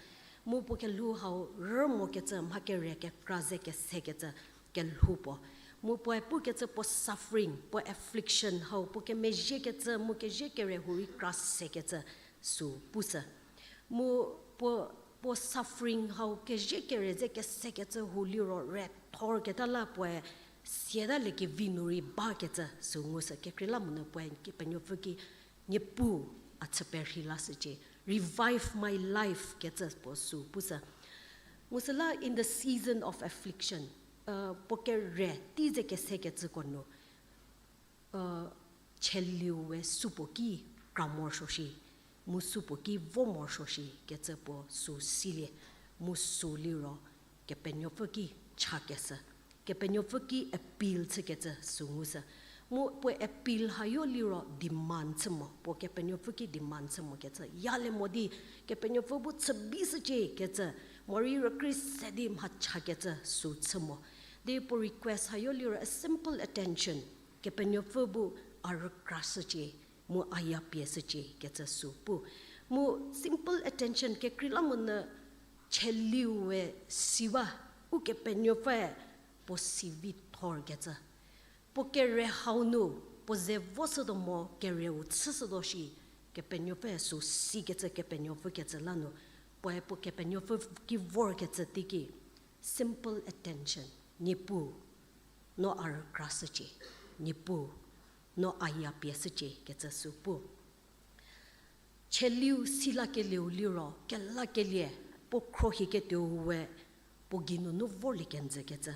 Mu puo kelhou hau rü mokecü, mha kere kekra ze kesekecü kelhou puo. Mu puoe pukecü puo suffering, puo affliction hau, puo kemezhiekecü, mu kezhie kere hurei kra sekecü sü pushü. Mu puo, puo suffering hau kezhie kere ze kesekecü hu liro rethorketa la puoe siatalie kevi nu rei bakecü sü ngushü. Kekreilamonyü puoe Kepenuopfü ki Niepuu a chü perhei lashücie, revive my life kecü puo sü pushü. Mu süla in the season of affliction, puo kere tei ze kesekecüko nu, cheliu we supuo ki kra morosuo shi, mu supuo ki vo morosuo shi kecü puo sü silie, mu sü liro Kepenuopfü ki chakeshü, Kepenuopfü ki appeal chükecü sü ngushü. Mu puo appeal hayo liro demand chü mo, puo Kepenuopfü ki demand chü mokecü yalie mo di, Kepenuopfü bu chü bishücie kecü, morei rükrie se di mha chakecü sü chü mo. Di puo request hayo liro a simple attention, Kepenuopfü bu a rükrashücie, mu a ya pie shücie kecü sü pu. Mu simple attention kekreilamonyü cheliu we siwa, Ukepenuopfüe puo si vi thorkecü. Puo kere hau nu, puo ze voshütuo mo, kereu chüshütuo shi, Kepenuopfü sü sikecü Kepenuopfü kecü la nu, puoe puo Kepenuopfü ki vorkecü teiki, simple attention, Niepuu, no a rükrashücie, Niepuu, no a ya pie shücie kecü sü pu. Cheliu silakelieu liro, kelakelie, puo khruohiketuou we, puo geinunu vorlie kenjükecü.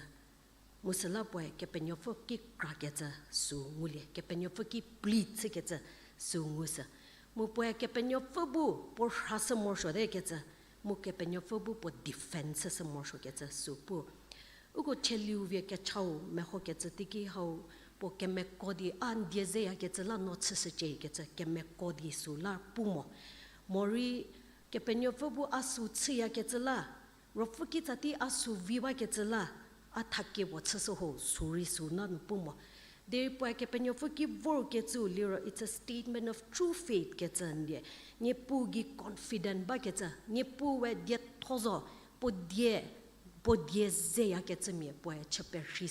Mu süla puoe Kepenuopfü ki krakecü sü ngulie, Kepenuopfü ki plead chükecü sü ngushü. Mu puoe Kepenuopfü bu puo rhashü morosuote kecü, mu Kepenuopfü bu puo defend chüshü morosuokecü sü pu. Uko cheliu vie kechau mehokecü teiki hau, puo kemeko di a n die zeyakecü la no chüshücie kecü kemeko di sü la pu mo. Morei Kepenuopfü bu a sü chüyakecü la, Ruopfü kitsa tei a sü viwakecü la, a thakie puo chüshü ho sü rei sü la nu pu mo. Derei puoe Kepenuopfü ki vorkecüu liro, it's a statement of true faith kecü ndie. Niepuu gei confident bakecü, Niepuu we dietho zo, puo die, puo die zeyakecümia puoe chü perhei,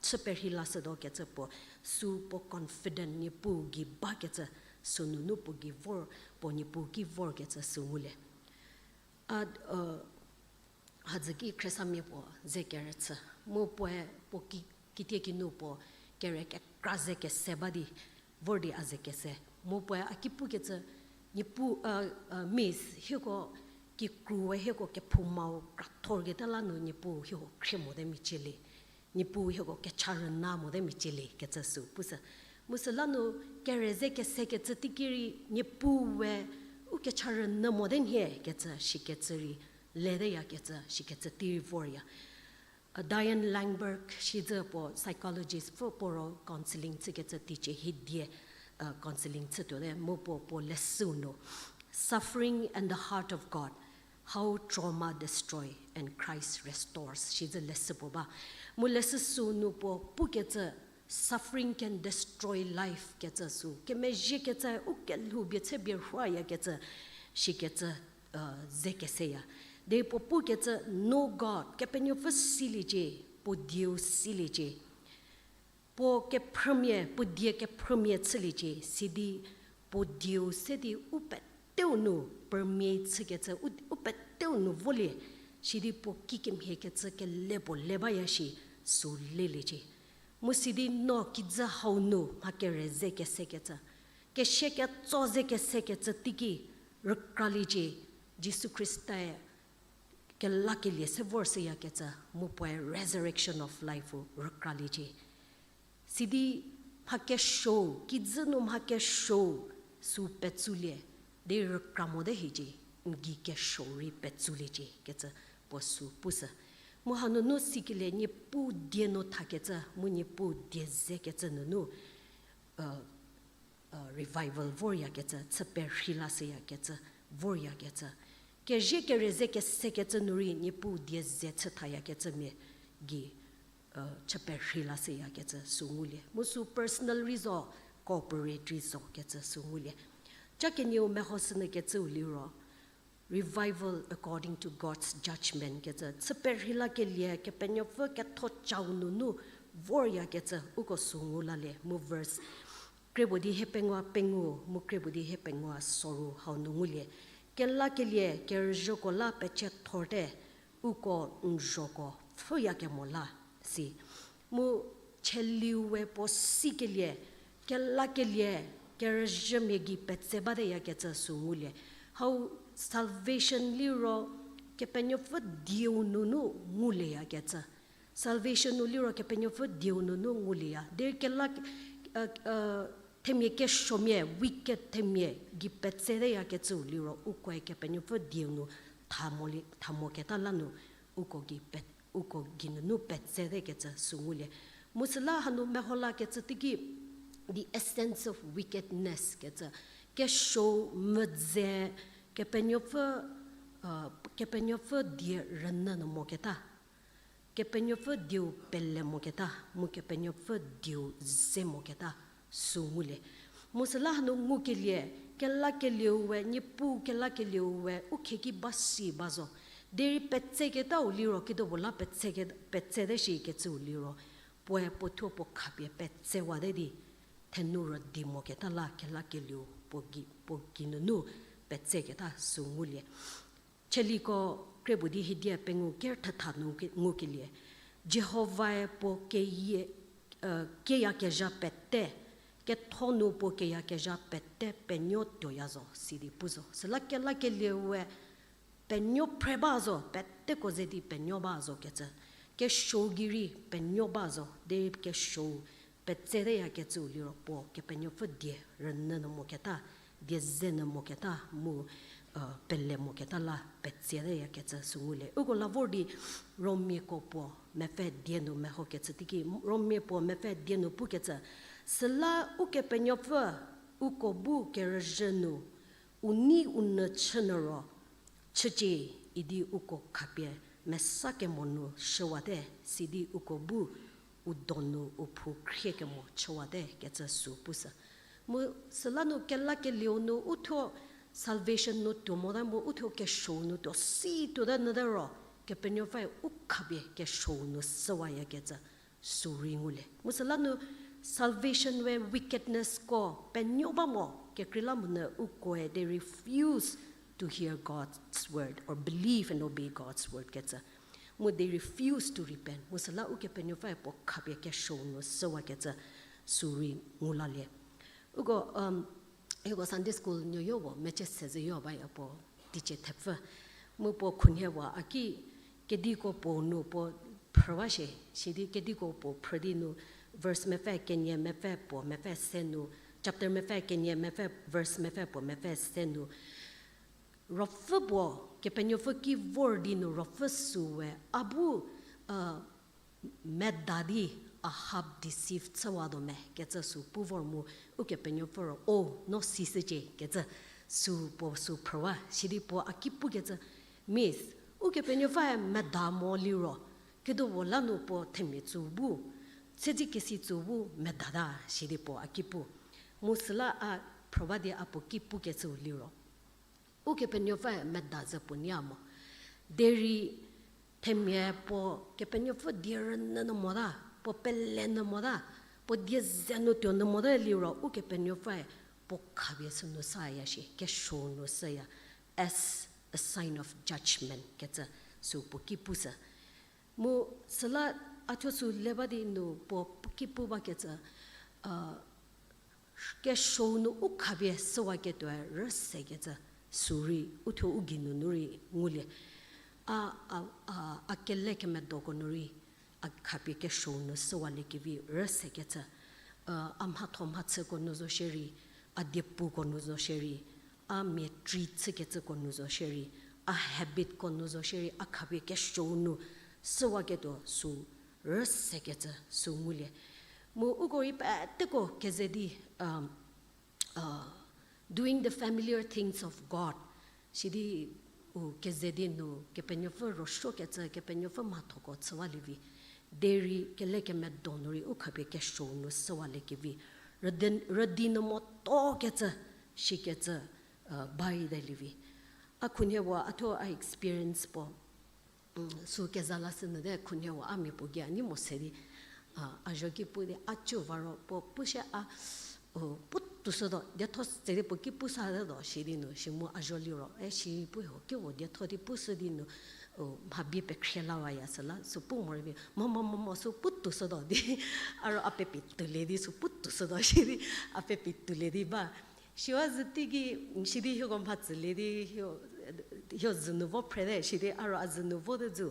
chü perhei lashütuo kecü puo, sü puo confident Niepuu gei bakecü, sünunu puo gei vor, puo Niepuu ki vorkecü sü ngulie. A, hadzü ki Khristamia puo ze kerüchü, mu puoe puo ki, kitiekinu puo kere kekra ze kese ba di, vor di a ze kese. Mu puoe a ki pukecü, Niepuu, Miss, hieko kikru we hieko kephoumau krathorketa la nu Niepuu hieko khrie mote micie le. Niepuu hieko kecha rüna mote micie le kecü sü pushü. Mu süla nu kere ze kesekecü teiki rei Niepuu we u kecha rünyü mote nhie kecü shikecü rei, leteyakecü shikecü tei rei vorya. Diane Langberg shicü puo psychologist pfü puo ro counselling chükecü teicie hie die, counselling chütuote mu puo puo leshüu nu, Suffering and the Heart of God, How Trauma Destroy and Christ Restores shicü leshü puo ba. Mu leshü sü nu puo pukecü, Suffering can destroy life kecü sü, kemezhiekecü u kelhou bie chü bie rhuayakecü shikecü ze keseya. Derei puo pukecü, No God, Kepenuopfü siliecie, puo dieu siliecie. Puo kephrümia, puo die kephrümia chüliecie, sidi puo dieu se di u peteu nu permeate chükecü, u, u peteu nu volie, sidi puo kikemhiekecü kele puo le baya shi sü leliecie. Mu sidi no kijü hau nu mha kere ze kesekecü, kesia ketso ze kesekecü teiki rükraliecie, Jisu Khristae kelakelie se vorshüyakecü, mu puoe resurrection of life-u rükraliecie. Sidi mha kesuou, kijü nu mha kesuou sü petsulie, derei rükra mote hiecie, n gei kesuou rei petsuliecie kecü puo sü pushü. Mu hanunu sikelie Niepuu die nu thakecü, mu Niepuu die zekecü nunu, revival voryakecü, chü perhei lashüyakecü, voryakecü. Kezhie kere ze kesekecü nu rei Niepuu die ze chü thayakecümia gei chü perhei lashüyakecü sü ngulie. Mu sü personal rei zo, corporate rei zo kecü sü ngulie. Ca kenieu mehoshünyükecüu liro, Revival according to God's judgment kecü, chü perhei lakelie Kepenuopfü kethocau nunu voryakecü uko sü ngu lalie mu verse krie puo di hiepengou pengou mu krie puo di hiepengou soru hau nu ngulie. Kelakelie kerüzhüko la pechethorte, uko n zhoko pfhüyakemo la si. Mu cheliu we puo sikelie, kelakelie kerüzhümia gei petse bateyakecü sü ngulie. Hau salvation liro Kepenuopfü dieu nunu ngulieyakecü. Salvation nu liro Kepenuopfü dieu nunu ngulieya. Derei kela, themia kesuomia, wicked themia gei petseteyakecüu liro ukoe Kepenuopfü dieu nu tha mo li, tha moketa la nu uko gei pe, uko gei nunu petsetekecü sü ngulie. Mu süla hanu meho lakecü teiki, the essence of wickedness kecü, kesuou medze, Kepenuopfü, Kepenuopfü die rünyü nu moketa. Kepenuopfü dieu pele moketa, mu Kepenuopfü dieu ze moketa sü ngulie. Mu süla hanu ngukelie, kelakelieu we, Niepuu kelakelieu we u khieki ba si ba zo. Derei petseketau liro kidopuo la petse, petsete shikecüu liro, puoe puo thuo puo khapie petsewate di, thenu rüdi moketa la kelakelieu puo gei, puo gei nunu petseketa sü ngulie. Cheliko krie puo di hiedie pengou ker thetha nu ke, ngukelie. Jihovae puo keyie, kieyakezha pete, ketho nu puo keyakezha pete penuo tuoya zo, sidi pu zo. Süla kelakelie we penuo phre ba zo, peteko ze di penuo ba zokecü. Kesuo gei rei penuo ba zo, derei kesuo petseteyakecüu liro puo Kepenuopfü die rünyü nu moketa, die ze nyü moketa, mu pele moketa la petseteyakecü sü ngulie. Uko la vor di Romiako puo mepfü die nu mehokecü teiki, Romia puo mepfü die nu pukecü, süla Ukepenuopfü uko bu kerüzhü nu, u nei u nyü chünyü ro, chücie idi uko khapie mesa kemo nu shüwate, sidi uko bu u donu u phou khrie kemo chüwate kecü sü pushü. Mu süla nu kelakelieu nu uthuo salvation nu tuo mota mu uthuo kesuou nu tuo si tuota nyüte ro, Kepenuopfüe u khapie kesuou nu shüwayakecü sü rei ngulie. Mu süla nu salvation we wickednessko penuo ba mo, kekreilamonyü ukoe they refuse to hear God's word or believe and obey God's word kecü. Mu they refuse to repent. Mu süla Ukepenuopfüe puo khapie kesuou nu shüwakecü sü rei ngu lalie. Uko, um, uko Sunday school nuoyo puo mecie se zhüyo baya puo teicie thepfü. Mu puo khunhie wa a ki kediko puo nu puo phrüwa shie, sidi kediko puo phrü di nu verse mepfü kenie mepfü puo mepfü se nu, chapter mepfü kenie mepfü verse mepfü puo mepfü se nu, ruopfü puo, Kepenuopfü ki vor di nu ruopfü süwe a bu, meda di Ahab deceive chüwatuo me kecü sü pu vor mu, Ukepenuopfü ro, o, no sishücie kecü sü puo sü phrüwa, sidi puo a ki pukecü, Miss, Ukepenuopfüe meda mo liro, kidopuo la nu puo themia tsü bu, sedi kesi tsü bu medata, sidi puo a ki pu. Mu süla a phrüwa di a puo ki pukecüu liro, Ukepenuopfüe meda zhü puo nia mo. Derei themia puo Kepenuopfü die rünyü nyü mota, puo pele nyü mota, puo die ze nu tuo nyü mota liro Ukepenuopfüe puo khapie sünu shüya shie, kesuou nu shüya, as a sign of judgment kecü sü puo ki pushü. Mu süla a thuo sü le ba di nu puo ki pu bakecü, kesuou nu u khapie shüwaketuoe rüsekecü sü rei uthuo u gei nunu rei ngulie. A, a, a, a kelekemedoko nu rei a khapie kesuou nu shüwaliekevi rüsekecü, a mhatho mhachüko nu zo shierei, a diepuko nu zo shierei, a mia tri chükecüko nu zo shierei, a habitko nu zo shierei, a khapie kesuou nu shüwaketuo sü rüsekecü sü ngulie. Mu uko rei peteko keze di, doing the familiar things of God, sidi u keze di nu Kepenuopfü ruosuokecü, Kepenuopfü mhathoko chüwalie vi. Derei kelekemedo nu rei u khapie kesuou nu shüwaliekevi, rüdi, rüdi nu motokecü, shikecü, baitelie vi. A khunhie puo, a thuo a experience puo, sü keza lashü nyü te khunhie puo a mia puo gei a nei mo se di, a, a zuo ki pu di a cü va ro puo pushie a, u, pu toushütuo, dietho tse di puo ki pushütuo, shi di nu, shi mu a zuo liro, e, shi pu ho, ki puo dietho di pushü di nu, u, mha bie pekhrie lawaya süla, sü pu morei vi, mo, mo, mo, mo, sü pu toushütuo di, a ro a pepi toulie di, sü pu toushütuo shi di, a pepi toulie di ba. Siwa zhü teiki, sidi hieko mhatsülie di, hio, hio zhü nu vo phrete, sidi a ro a zhü nu vo te zü,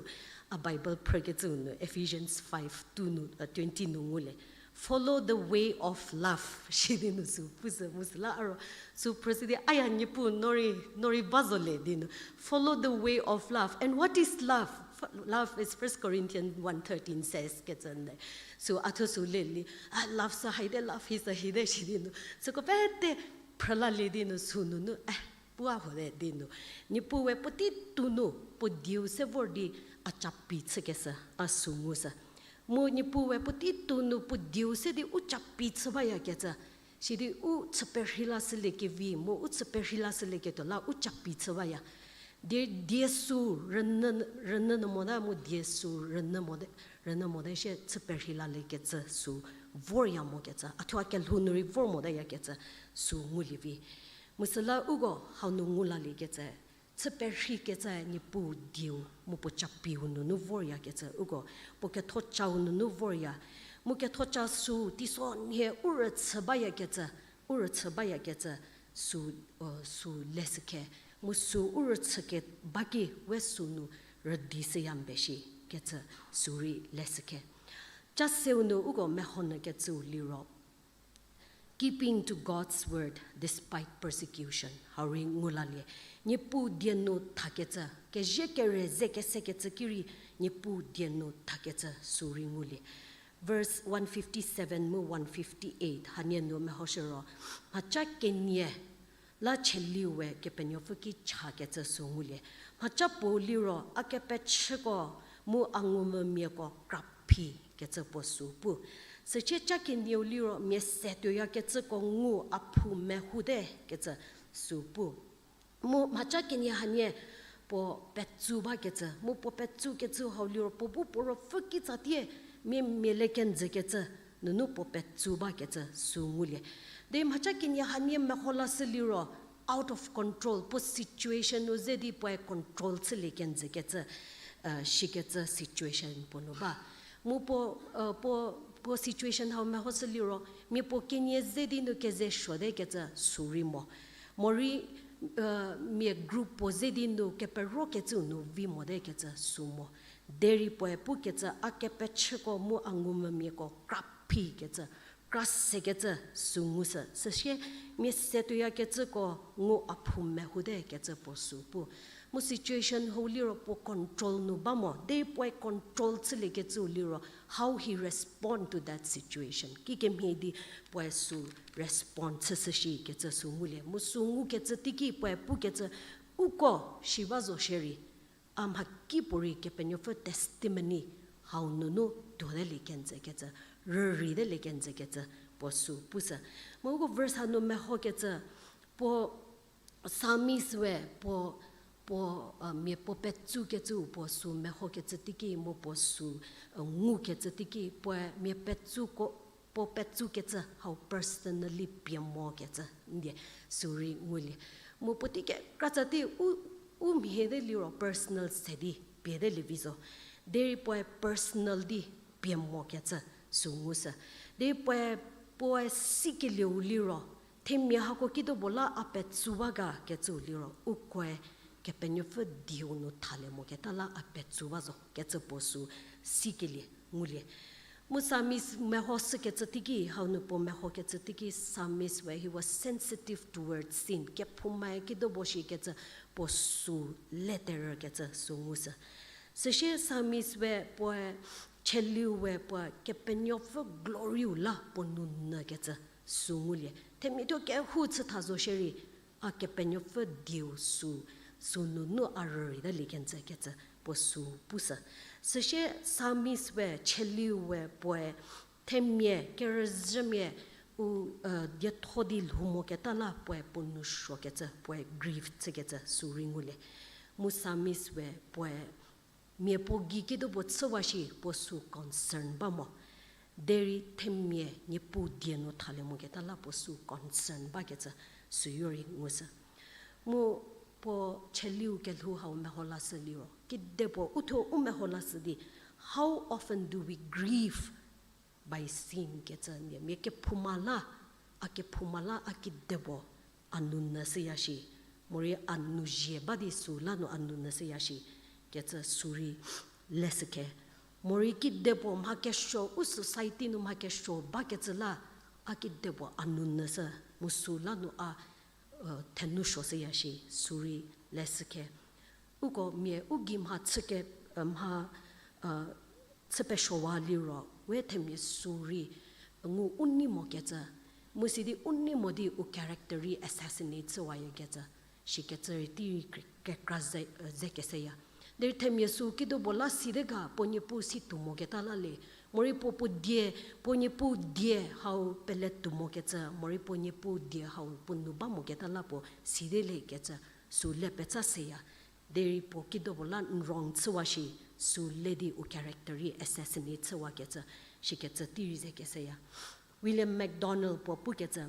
a Bible phrükecü nu, Ephesians five two nu, uh, twenty nu ngulie. Follow the way of love, sidi nu sü pu sü mu süla a ro, sü phrü sidi, aya Niepuu no rei, no rei ba zo le di nu. Follow the way of love. And what is love? F-, love is First Corinthians one thirteen says, kecü nde. Sü a thuo sü le li, a, love sü haite, love hi sü hite, sidi nu. Süko pete phrülalie di nu sü nunu, e, pua hote di nu. Niepuue puotei tou nu puo dieu se vor di a capi chükeshü, a sü ngu sü. Mu Niepuue puotei tou nu puo dieu se di u capi chü bayakecü. Sidi u chü perhei lashüliekevi, mu u chü perhei lashülieketuo la u capi chü baya. Die, die sü rünyü, rünyü nu mota, mu die sü rünyü mote, rünyü mote shie chü perhei laliekecü sü vorya mokecü. A thuo a kelhou nu rei vor motayakecü sü ngulie vi. Mu süla uko hau nu ngu laliekecü, chü perheikecü Niepuu dieu, mu puo capiu nunu voryakecü, uko puo kethocau nunu vorya. Mu kethoca sü teisonhie u rüchü bayakecü, u rüchü bayakecü, sü, sü leshükhe. Mu sü u rüchü keba ki we sü nu rüdi shüya mbe shi kecü sü rei leshükhe. Ca seu nu uko meho nyü kecüu liro, Keeping to God's word despite persecution. Hau rei ngu lalie. Niepuu die nu thakecü, kezhie kere ze kesekecü ki rei, Niepuu die nu thakecü sü rei ngulie. Verse one fifty-seven mu one fifty-eight, hanie nu mehoshü ro, mhaca kenie la cheliu we Kepenuopfü ki chakecü sü ngulie. Mhaca puo liro, a kepechüko mu a ngumvümiako kraphi kecü puo sü pu. Sücie ca kenieu liro, mia se tuoyakecüko ngu a phou mehoute kecü sü pu. Mu mhaca kenie hanie puo petsu bakecü, mu puo petsukecü hau liro puo bu puo ruopfü kitsatie mia mia le kenjükecü nunu puo petsu bakecü sü ngulie. Derei mhaca kenie hanie meho lashü liro out of control, puo situation nu ze di puoe control chülie kenjükecü, shikecü situation puo nu ba. Mu puo, puo, puo situation hau mehoshü liro, mia puo kenie ze di nu keze suote kecü sü rei mo. Morei, mia group puo ze di nu keperokecüu nu vi mote kecü sü mo. Derei puoe pukecü a kepechüko mu a ngumvümiako kraphi kecü, kra sekecü sü ngushü. Süsie mia se tuoyakecüko ngu a phou mehoute kecü puo sü pu. Mu situation hau liro puo control nu ba mo. Derei puoe control chüliekecüu liro, how he respond to that situation. Kikemhie di puoe sü respond chüshü shi kecü sü ngulie. Mu sü ngukecü teiki puoe pukecü, uko shi ba zo shierei, a mhakipuorei Kepenuopfü testimony hau nunu tuotelie kenjükecü, rüritelie kenjükecü puo sü pushü. Mu uko verse hanu mehokecü, puo psalmist we puo, puo, mia puo petsukecüu puo sü mehokecü teiki mu puo sü, ngukecü teiki puoe mia petsuko, puo petsukecü hau personally pie mokecü ndie sü rei ngulie. Mu puotei kekratsa tei u, u mhie te liro personal se di pie te lievi zo. Derei puoe personal di pie mokecü sü ngushü. Derei puoe, puoe sikelieu liro, themia hako kido puo la a petsu ba ga kecüu liro, ukoe Kepenuopfü dieu nu thalie moketa la a petsu ba zo kecü puo sü sikelie ngulie. Mu psalmist mehoshükecü teiki, hau nu puo mehokecü teiki psalmist we he was sensitive towards sin. Kephoumae kido puo shikecü puo sü leterükecü sü ngushü. Süsie psalmist we puoe, cheliu we puoe Kepenuopfü gloryu la puo nou nyükecü sü ngulie. Themia tuo kehou chütha zo shierei, a Kepenuopfü dieu sü, sü nunu a rüreitalie kenjükecü puo sü pushü. Süsie psalmist we, cheliu we puoe, themia, kerüzhümia, U, dietho di lhou moketa la puoe puo nou suokecü, puoe grief chükecü sü rei ngulie. Mu psalmist we puoe mia puo gei kedipuo chüwa shi puo sü concern ba mo. Derei themia Niepuu die nu thalie moketa la puo sü concern bakecü süu rei ngushü. Mu puo cheliu kelhou hau meho lashü liro, kidepuo uthuo u meho lashü di, how often do we grieve by sin kecü mia, mia kephouma la, a kephouma la a kidepuo a nounyü shüya shi, morei a nou zie ba di sü la nu a nounyü shüya shi, kecü sü rei leshükhe. Morei kidepuo mha kesuo, u society nu mha kesuo bakecü la, a kidepuo a nounyü shü, mu sü la nu a thenou suo shüya shi, sü rei leshükhe. Uko mia u gei mha chüke, mha chü pesuowa liro, we themia sü rei ngu u nei mokecü, mu sidi u nei mo di u character rei assassinate chüwayakecü, shikecü rei tei rei kekra ze, ze keseya. Derei themia sü kedipuo la sidi ga puo Niepuu si tuo moketa la le, morei puo puo die, puo Niepuu die hau pele tuo mokecü, morei puo Niepuu die hau puo nou ba moketa la puo sidi lekecü, sü le pecha seya. Derei puo kedipuo la wrong chüwa shi, sü le di u character rei assassinate chüwakecü, shikecü tei rei ze keseya. William MacDonald puo pukecü,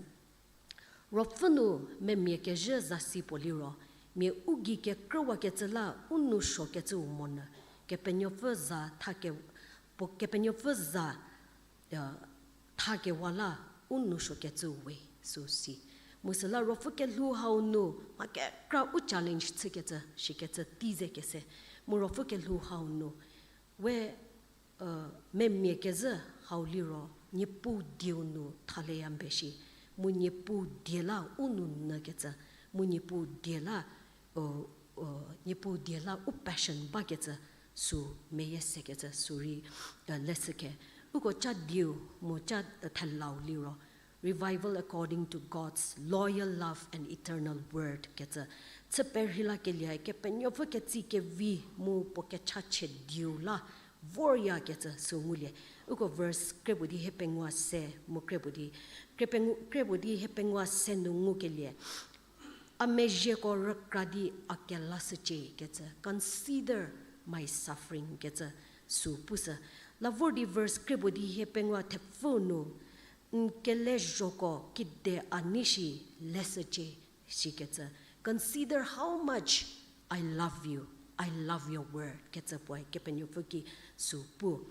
Ruopfü nu memia kezhü zasi puo liro, mia u gei kekrüwakecü la u nou suokecüu monyü, Kepenuopfü za thake, puo Kepenuopfü za thakewa la u nou suokecüu we, sü si. Mu süla Ruopfü kelhou hau nu mha kekra u challenge chükecü, shikecü tei ze kese. Mu Ruopfü kelhou hau nu, we, memia kezhü hau liro, Niepuu dieu nu thalieya mbe shi, mu Niepuu die la u nou nyükecü, mu Niepuu die la, Niepuu die la u passion bakecü, sü meyie sekecü sü rei leshükhe. Uko ca dieu mu ca thelau liro, Revival according to God's loyal love and eternal word kecü, chü perhei lakelie Kepenuopfü ketsi kevi mu puo kechachie dieu la voryakecü sü ngulie. Uko verse kre puo di hiepengou se mu kre puo di, kre puo di hiepengou se nu ngukelie, a mezhieko rükra di a kelashücie kecü, consider my suffering kecü sü pushü. La vor di verse kre puo di hiepengou thepfü nu, n kelezhoko kide a nei shi leshücie, shikecü, consider how much I love you, I love your word kecü puoe Kepenuopfü ki sü pu.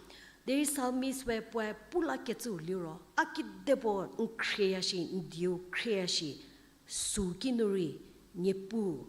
Derei psalmist we puoe pu lakecüu liro, a kidepuo n khrieya shi, n dieu khrieya shi, sü kinu rei, Niepuu,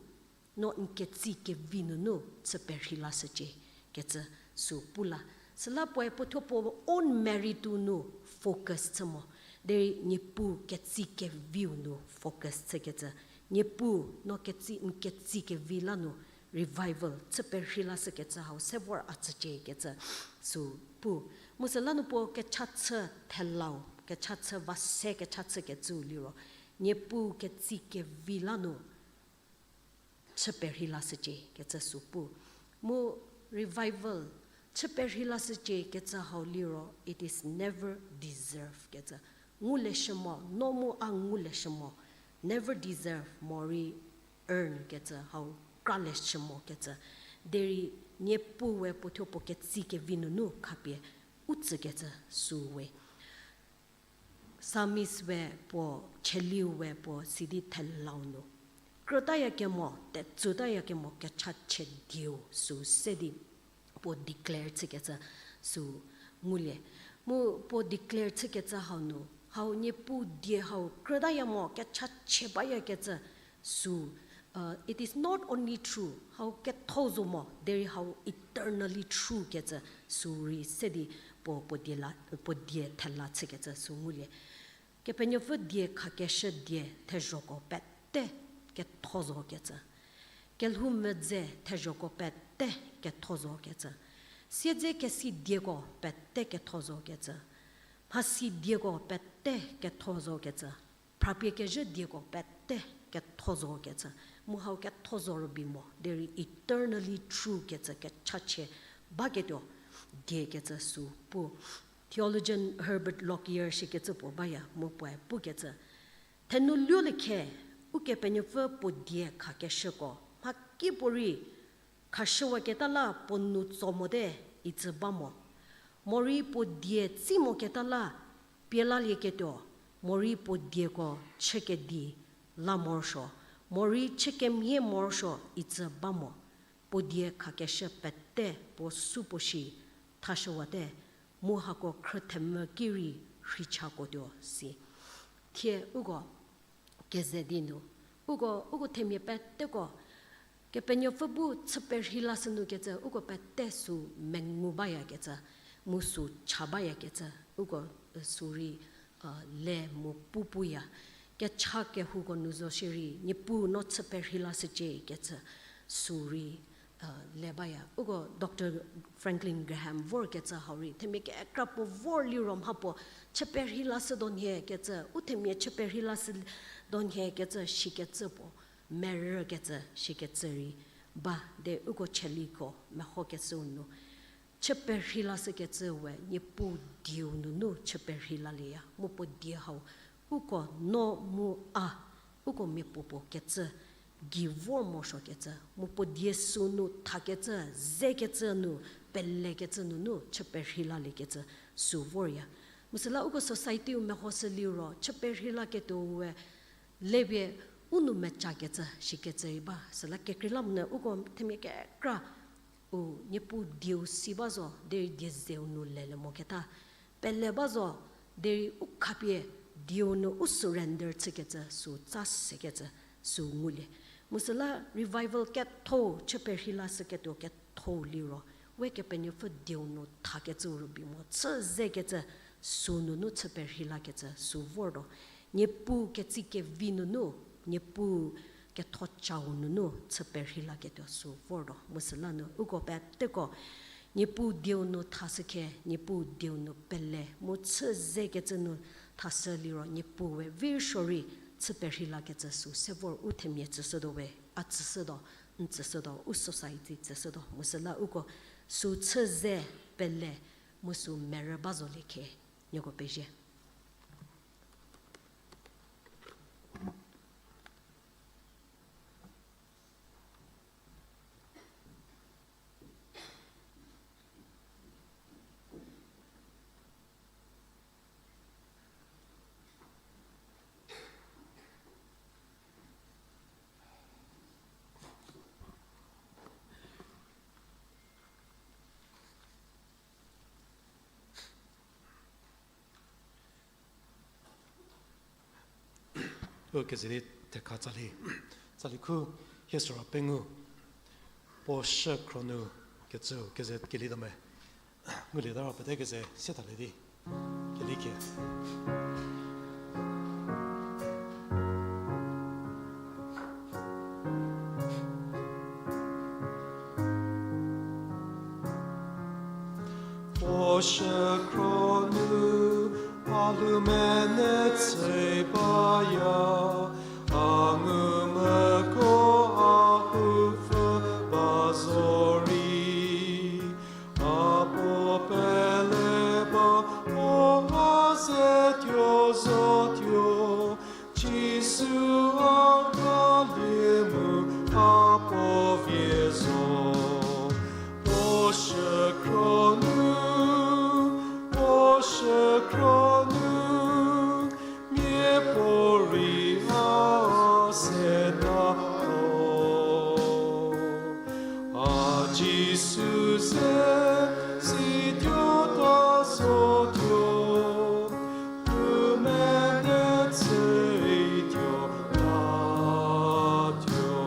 no n ketsi kevi nunu chü perhei lashücie kecü sü pu la. Süla puoe puothuo puo own merit-u nu focus chü mo. Derei Niepuu ketsi keviu nu focus chükecü. Niepuu, no ketsi, n ketsi kevi la nu revival chü perhei lashükecü hau se vor a tsücie kecü sü pu. Mu süla nu puo kechachü thelau, kechachü va se kechachükecüu liro, Niepuu ketsi kevi la nu chü perhei lashücie kecü sü pu. Mu revival chü perhei lashücie kecü hau liro, it is never deserve kecü. Nguleshü mo, no mu a nguleshü mo, never deserve morei earn kecü hau kraleshü mo kecü. Derei Niepuu we puothuo puo ketsi kevi nunu khapie u tsükecü sü we. Psalmist we puo, cheliu we puo sidi thelau nu, krütaya kemo, tetsutaya kemo kechachie dieu sü se di puo declare chükecü sü ngulie. Mu puo declare chükecü hau nu, hau Niepuu die hau krütaya mo kechachie bayakecü sü, it is not only true, hau ketho zo mo, derei hau eternally true kecü sü rei se di puo, puo die la, puo die thela chükecü sü ngulie. Kepenuopfü die khakeshü die thezhoko pete ketho zo kecü. Kelhou medze thezhoko pete ketho zo kecü. Siedze kesi dieko pete ketho zo kecü. Mhasi dieko pete ketho zo kecü. Phrapie kezhü dieko pete ketho zo kecü. Mu hau ketho zo rübei mo, derei eternally true kecü kechachie baketuo die kecü sü pu. Theologian Herbert Lockyer shikecü puo baya mu puoe pukecü, thenu luoliekhe, Ukepenuopfü puo die khakeshüko mhakipuorei khashüwaketa la puo nou tso mote itsü ba mo. Morei puo die tsi moketa la pie lalieketuo, morei puo dieko chükedi la morosuo, morei chükemhie morosuo itsü ba mo. Puo die khakeshü pete puo supuo shi thashüwate, mu hako khrüthemvü ki rei rhichakotuo si. Thie uko keze di nu, uko, uko themia peteko, Kepenuopfü bu chü perhei lashü nu kecü, uko pete sü mengu bayakecü, mu sü cha bayakecü, uko, sü rei, le mu pu puya. Kecha kehouko nu zo shierei, Niepuu no chü perhei lashücie kecü, sü rei, le baya. Uko Doctor Franklin Graham vorkecü hau rei, themia kekra puo vor liro mha puo, chü perhei lashü donhie kecü, u themia chü perhei lashü donhie kecü, shikecü puo, merükecü, shikecü rei, ba de uko cheliko mehokecüu nu. Chü perhei lashükecü we, Niepuu dieu nunu chü perhei lalieya, mu puo die hau, uko no mu a, uko miapuopuo kecü, gei vor morosuokecü, mu puo die sünu thakecü, zekecü nu, pelekecü nunu chü perhei laliekecü, sü vorya. Mu süla uko society-u mehoshü liro, chü perhei laketuo we, lepie u nou mechakecü, shikecü rei ba, süla kekreilamonyü uko themia kekra, u Niepuu dieu si ba zo, derei die zeu nu lelie moketa. Pele ba zo, derei u khapie dieu nu u surrender chükecü, sü tsa sekecü, sü ngulie. Mu süla revival ketho, chü perhei lashüketuo ketho liro, we Kepenuopfü dieu nu thakecü rübei mo, chü zekecü, sü nunu chü perhei lakecü, sü vortuo. Niepuu ketsi kevi nunu, Niepuu kethocau nunu chü perhei laketuo sü vortuo. Mu süla nu uko peteko, Niepuu dieu nu thashükhe, Niepuu dieu nu pele, mu chü zekecü nu thashü liro, Niepuu we virsuo rei chü perhei lakecü sü se vor u themia tsüshütuo we, a tsüshütuo, n tsüshütuo, u society tsüshütuo. Mu süla uko sü chü ze pele, mu sü merü ba zo liekhe, nieko pezie. U keze di thekha tsali, tsali khu hie süro pengou, puo shükhro nu kecüu keze kelituo me. Ngulieta ro pete keze sietalie di. Kelikhie. Puo shükhro nu a lhou menei chü baya, a ngumvüko a houpfü ba zorei, a puo pele ba, puo a ze tuo zotuo, Jisu a rhalie mu a puo vie zo. Puo shükhro nu, puo shükhro nu, miapuorei a se ta ho. A Jisu ze, situo ta zotuo, u menei chü tuo la tuo.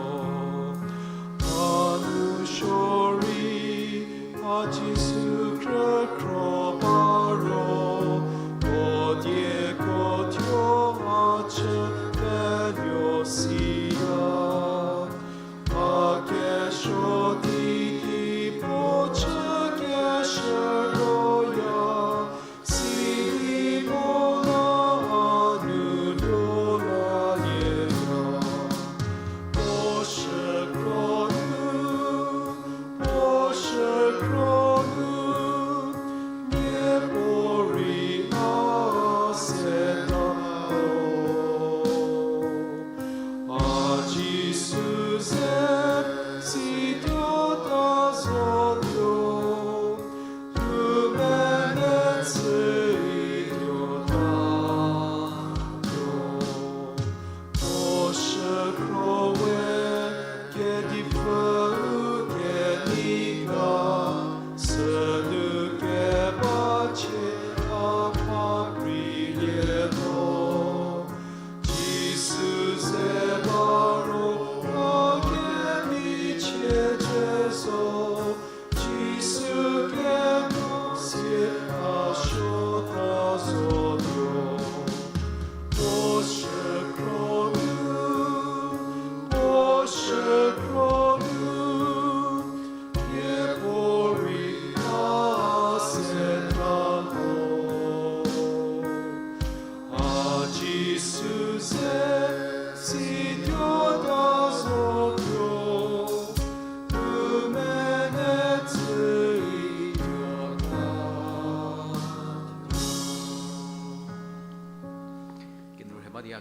A nu sorei, a Jisu khrükhro ba ro, puo dieko thuo a chü penuo siya. A kesuo di ki puo chü keshü roya, sidi puo la a nu tuo lalie ya. Puo shükhro nu, puo shükhro nu,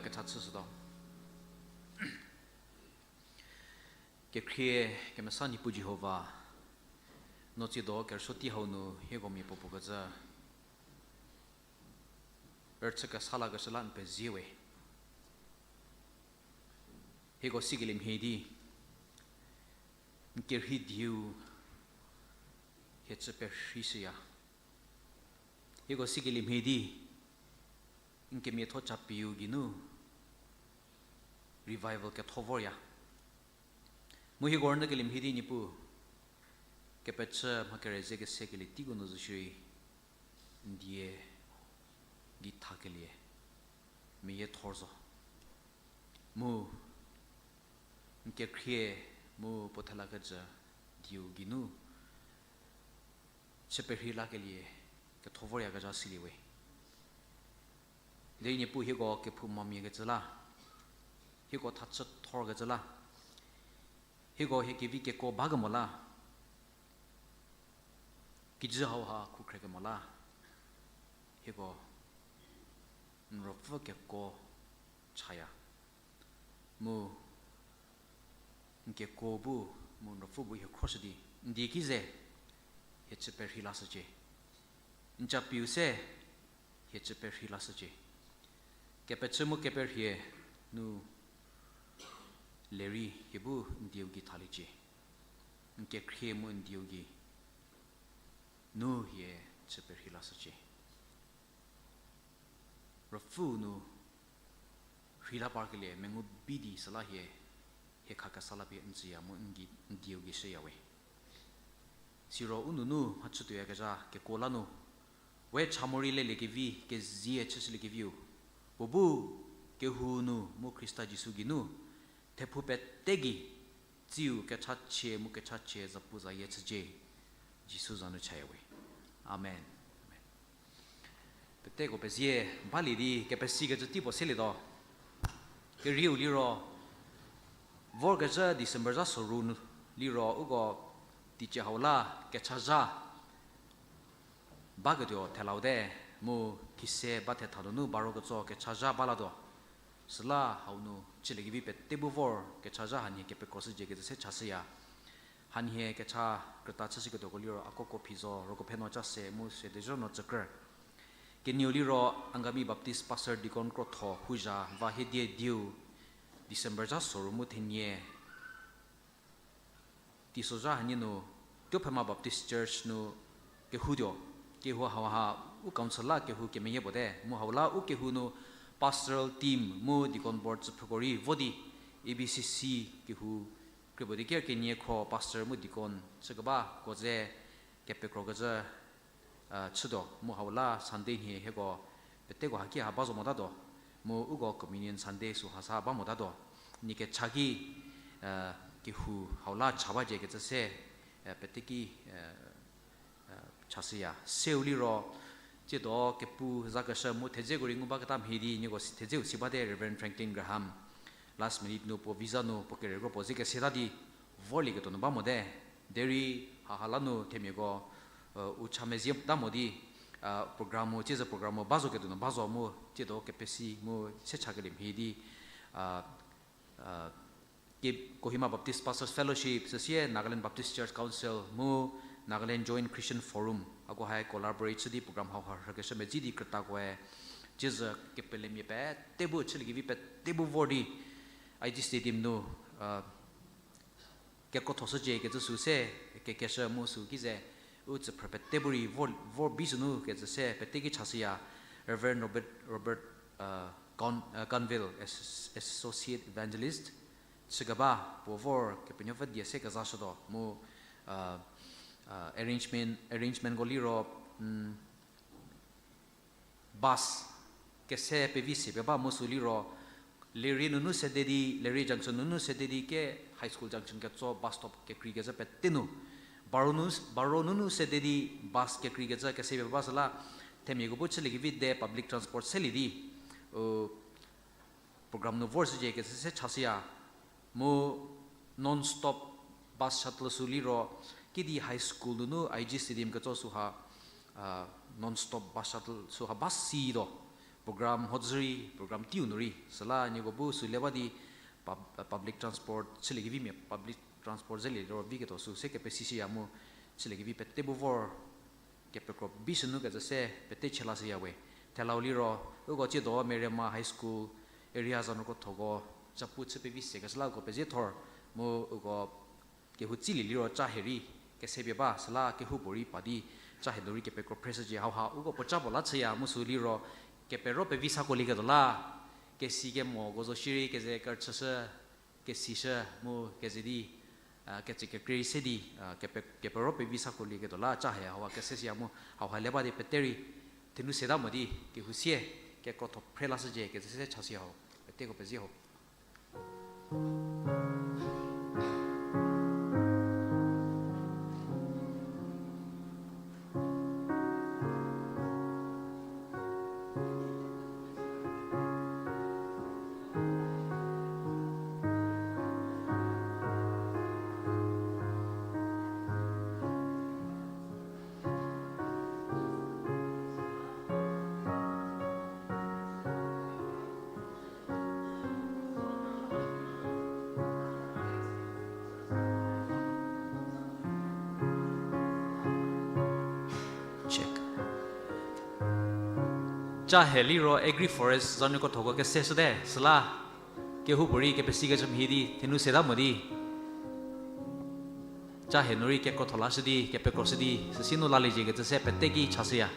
Kecha chüshütuo. Kekhrie kemesa Niepuu Jihova, no tsiedo kerüsuo tei hau nu hieko mia puo puo kecü rüchü kesa lakeshü la n pezie we. Hieko sikelie mhie di, n kerhei dieu hie chü perheishüya. Hieko sikelie mhie di, n kemiatho Capiu geinu revival ketho vorya. Mu hieko rünyükelie mhie di Niepuu, kepechü mha kerüzie kese kelie teiko nu zo shierei, n die gei thakelie meyie thor zo. Mu n kekhrie mu puo thela kejü dieu geinu chü perhei lakelie ketho voryakezha silie we. Derei Niepuu hieko kephoumamia kecü la, hieko thachü thor kecü la, hieko hie kevi kekuo bakemo la, kijü hauha khukhrekemo la, hieko n ruopfü kekuo chaya. Mu n kekuo bu, mu n ruopfü bu hie khroshü di, n die ki ze hie chü perhei lashücie. N Capiu se hie chü perhei lashücie. Kepechü mu keperhie nu lerei hie bu n dieu gei thaliecie. N kekhrie mu n dieu gei nu hie chü perhei lashücie. Ruopfü nu rheila parkelie mengu bi di süla hie, hie khakesa la pie n tsüya mu n gei, n dieu gei shüya we. Siro u nunu mhachütuoyakezha kekuo la nu, we cha morei leliekevi, kezie chüshüliekeviu, puo bu kehou nu mu Khrista Jisu geinu, thephou pete gei, tsiu kechachie mu kechachie zapuzayie chücie, Jisu za nu chaya we. Amen. Peteko pezie balie di kepesikecü tei puo selietuo. Kerieu liro, vorkezhü December zha soru nu liro uko teicie hau la kechazha baketuo thelaute, mu khise ba thetha nunu baro ketso kechazha balatuo. Süla hau nu chüliekevi pete bu vor kechazha hanhie kepekroshücie kecü se chashüya. Hanhie kecha krüta chüshüketuoko liro Akoko Phizo, Rokophe Nocha se mu Sedezho Notsükrü. Kenieu liro Angami Baptist Pastor Deacon Krotho Huzha va hiedie dieu December zha soru mu thenie teisozha hanie nu Tuophema Baptist Church nu kehoutuo. Kehou hauha u council la kehou kemeyie puote, mu hau la u kehou nu pastoral team mu deacon board tsüphrüko rei vo di A B C C kehou krie puo di ker kenie khro pastor mu deacon chükebako ze kepekrokecü chütuo, mu hau la Sunday nhie hieko peteko haki ha ba zo motatuo, mu uko Communion Sunday süha sa ba motatuo, nie kecha ki kehou hau la cha bacie kecü se peteki chashüya. Seu liro, tsiedo kepu zakeshü mu thedzeko rei ngu baketa mhie di nieko si-, thedzeu si bate Reverend Franklin Graham, last minute nu puo visa nu puo kerükro puo ze keseta di vorlieketuo nu ba mote. Derei haha la nu themiako u cha mezieta mo di, program-u, tsiezü program-u ba zo ketuo nu ba zo mu, tsiedo kepesi mu se chakelie mhie di, Kohima Baptist Pastors Fellowship, süsie Nagaland Baptist Church Council mu Nagaland Joint Christian Forum, ako hai collaborate chü di program hauha rhükeshü medzi di krütakoe, tsiezü kepelemia pete bu chüliekevi pete bu vor di, I G Stadium nu, kekrothoshücie kecü sü se, kekeshü mu sü ki ze, u tsüphrü pete bu rei vor, vor bi sünu kecü se peteki chashüya, Reverend Robert, Robert Conville, Associate Evangelist, chükeba puo vor Kepenuopfü die se kezashütuo mu, arrangement, arrangementko liro, bus kese pevi se pie ba mu sü liro, Lerie nunu sede di, Lerie Junction nunu sede di ke High School Junction ketso bus stop kekreikecü pete nu, Baro nu, Baro nunu sede di bus kekreikecü kese pie ba süla, themiako bu chüliekevi de public transport selie di, u, program nu vorshücie kecü se chashüya. Mu non-stop bus shuttle sü liro, kidi high school nunu I G Stadium ketso süha, non-stop bus shuttle süha bus si tuo. Program hozü rei, program teiu nu rei, süla nieko bu sü le ba di pub-, public transport chüliekevi mia, public transport zelie liro viketuo sü se kepesishüya mu chüliekevi pete bu vor kepekro bi shünu kecü se pete chü lashüya we. Thelau liro, uko tsiedo Merema High School area za nu krothoko, capu chü pevi sekeshü la uko pezie thor, mu uko kehou tsilie liro ca he rei kesepie ba, süla kehoupuorei pa di ca he nu rei kepekro phreshücie hauha, uko puo ca puo la chüya mu sü liro, kepero pevi sakolieketuo la, kesi kemoko zo shierei keze kerüchüshü, kesishü mu keze di, a, kecü kekrei se di, a, kepe-, kepero pevi sakolieketuo la ca he hauha keseshüya mu hauha le ba di pete rei, thenu seta mo di, kehou sie, kekrotho phre lashücie kecü se chashüya ho, peteko pezie ho. Check. Ca he liro Agri Forest za nu krothoko keseshüte, süla kehoupuorei kepesikecü mhie di thenu seta mo di, ca he nu rei kekrotho lashü di, kepekroshü di, süsie nu laliecie kecü se pete ki chashüya.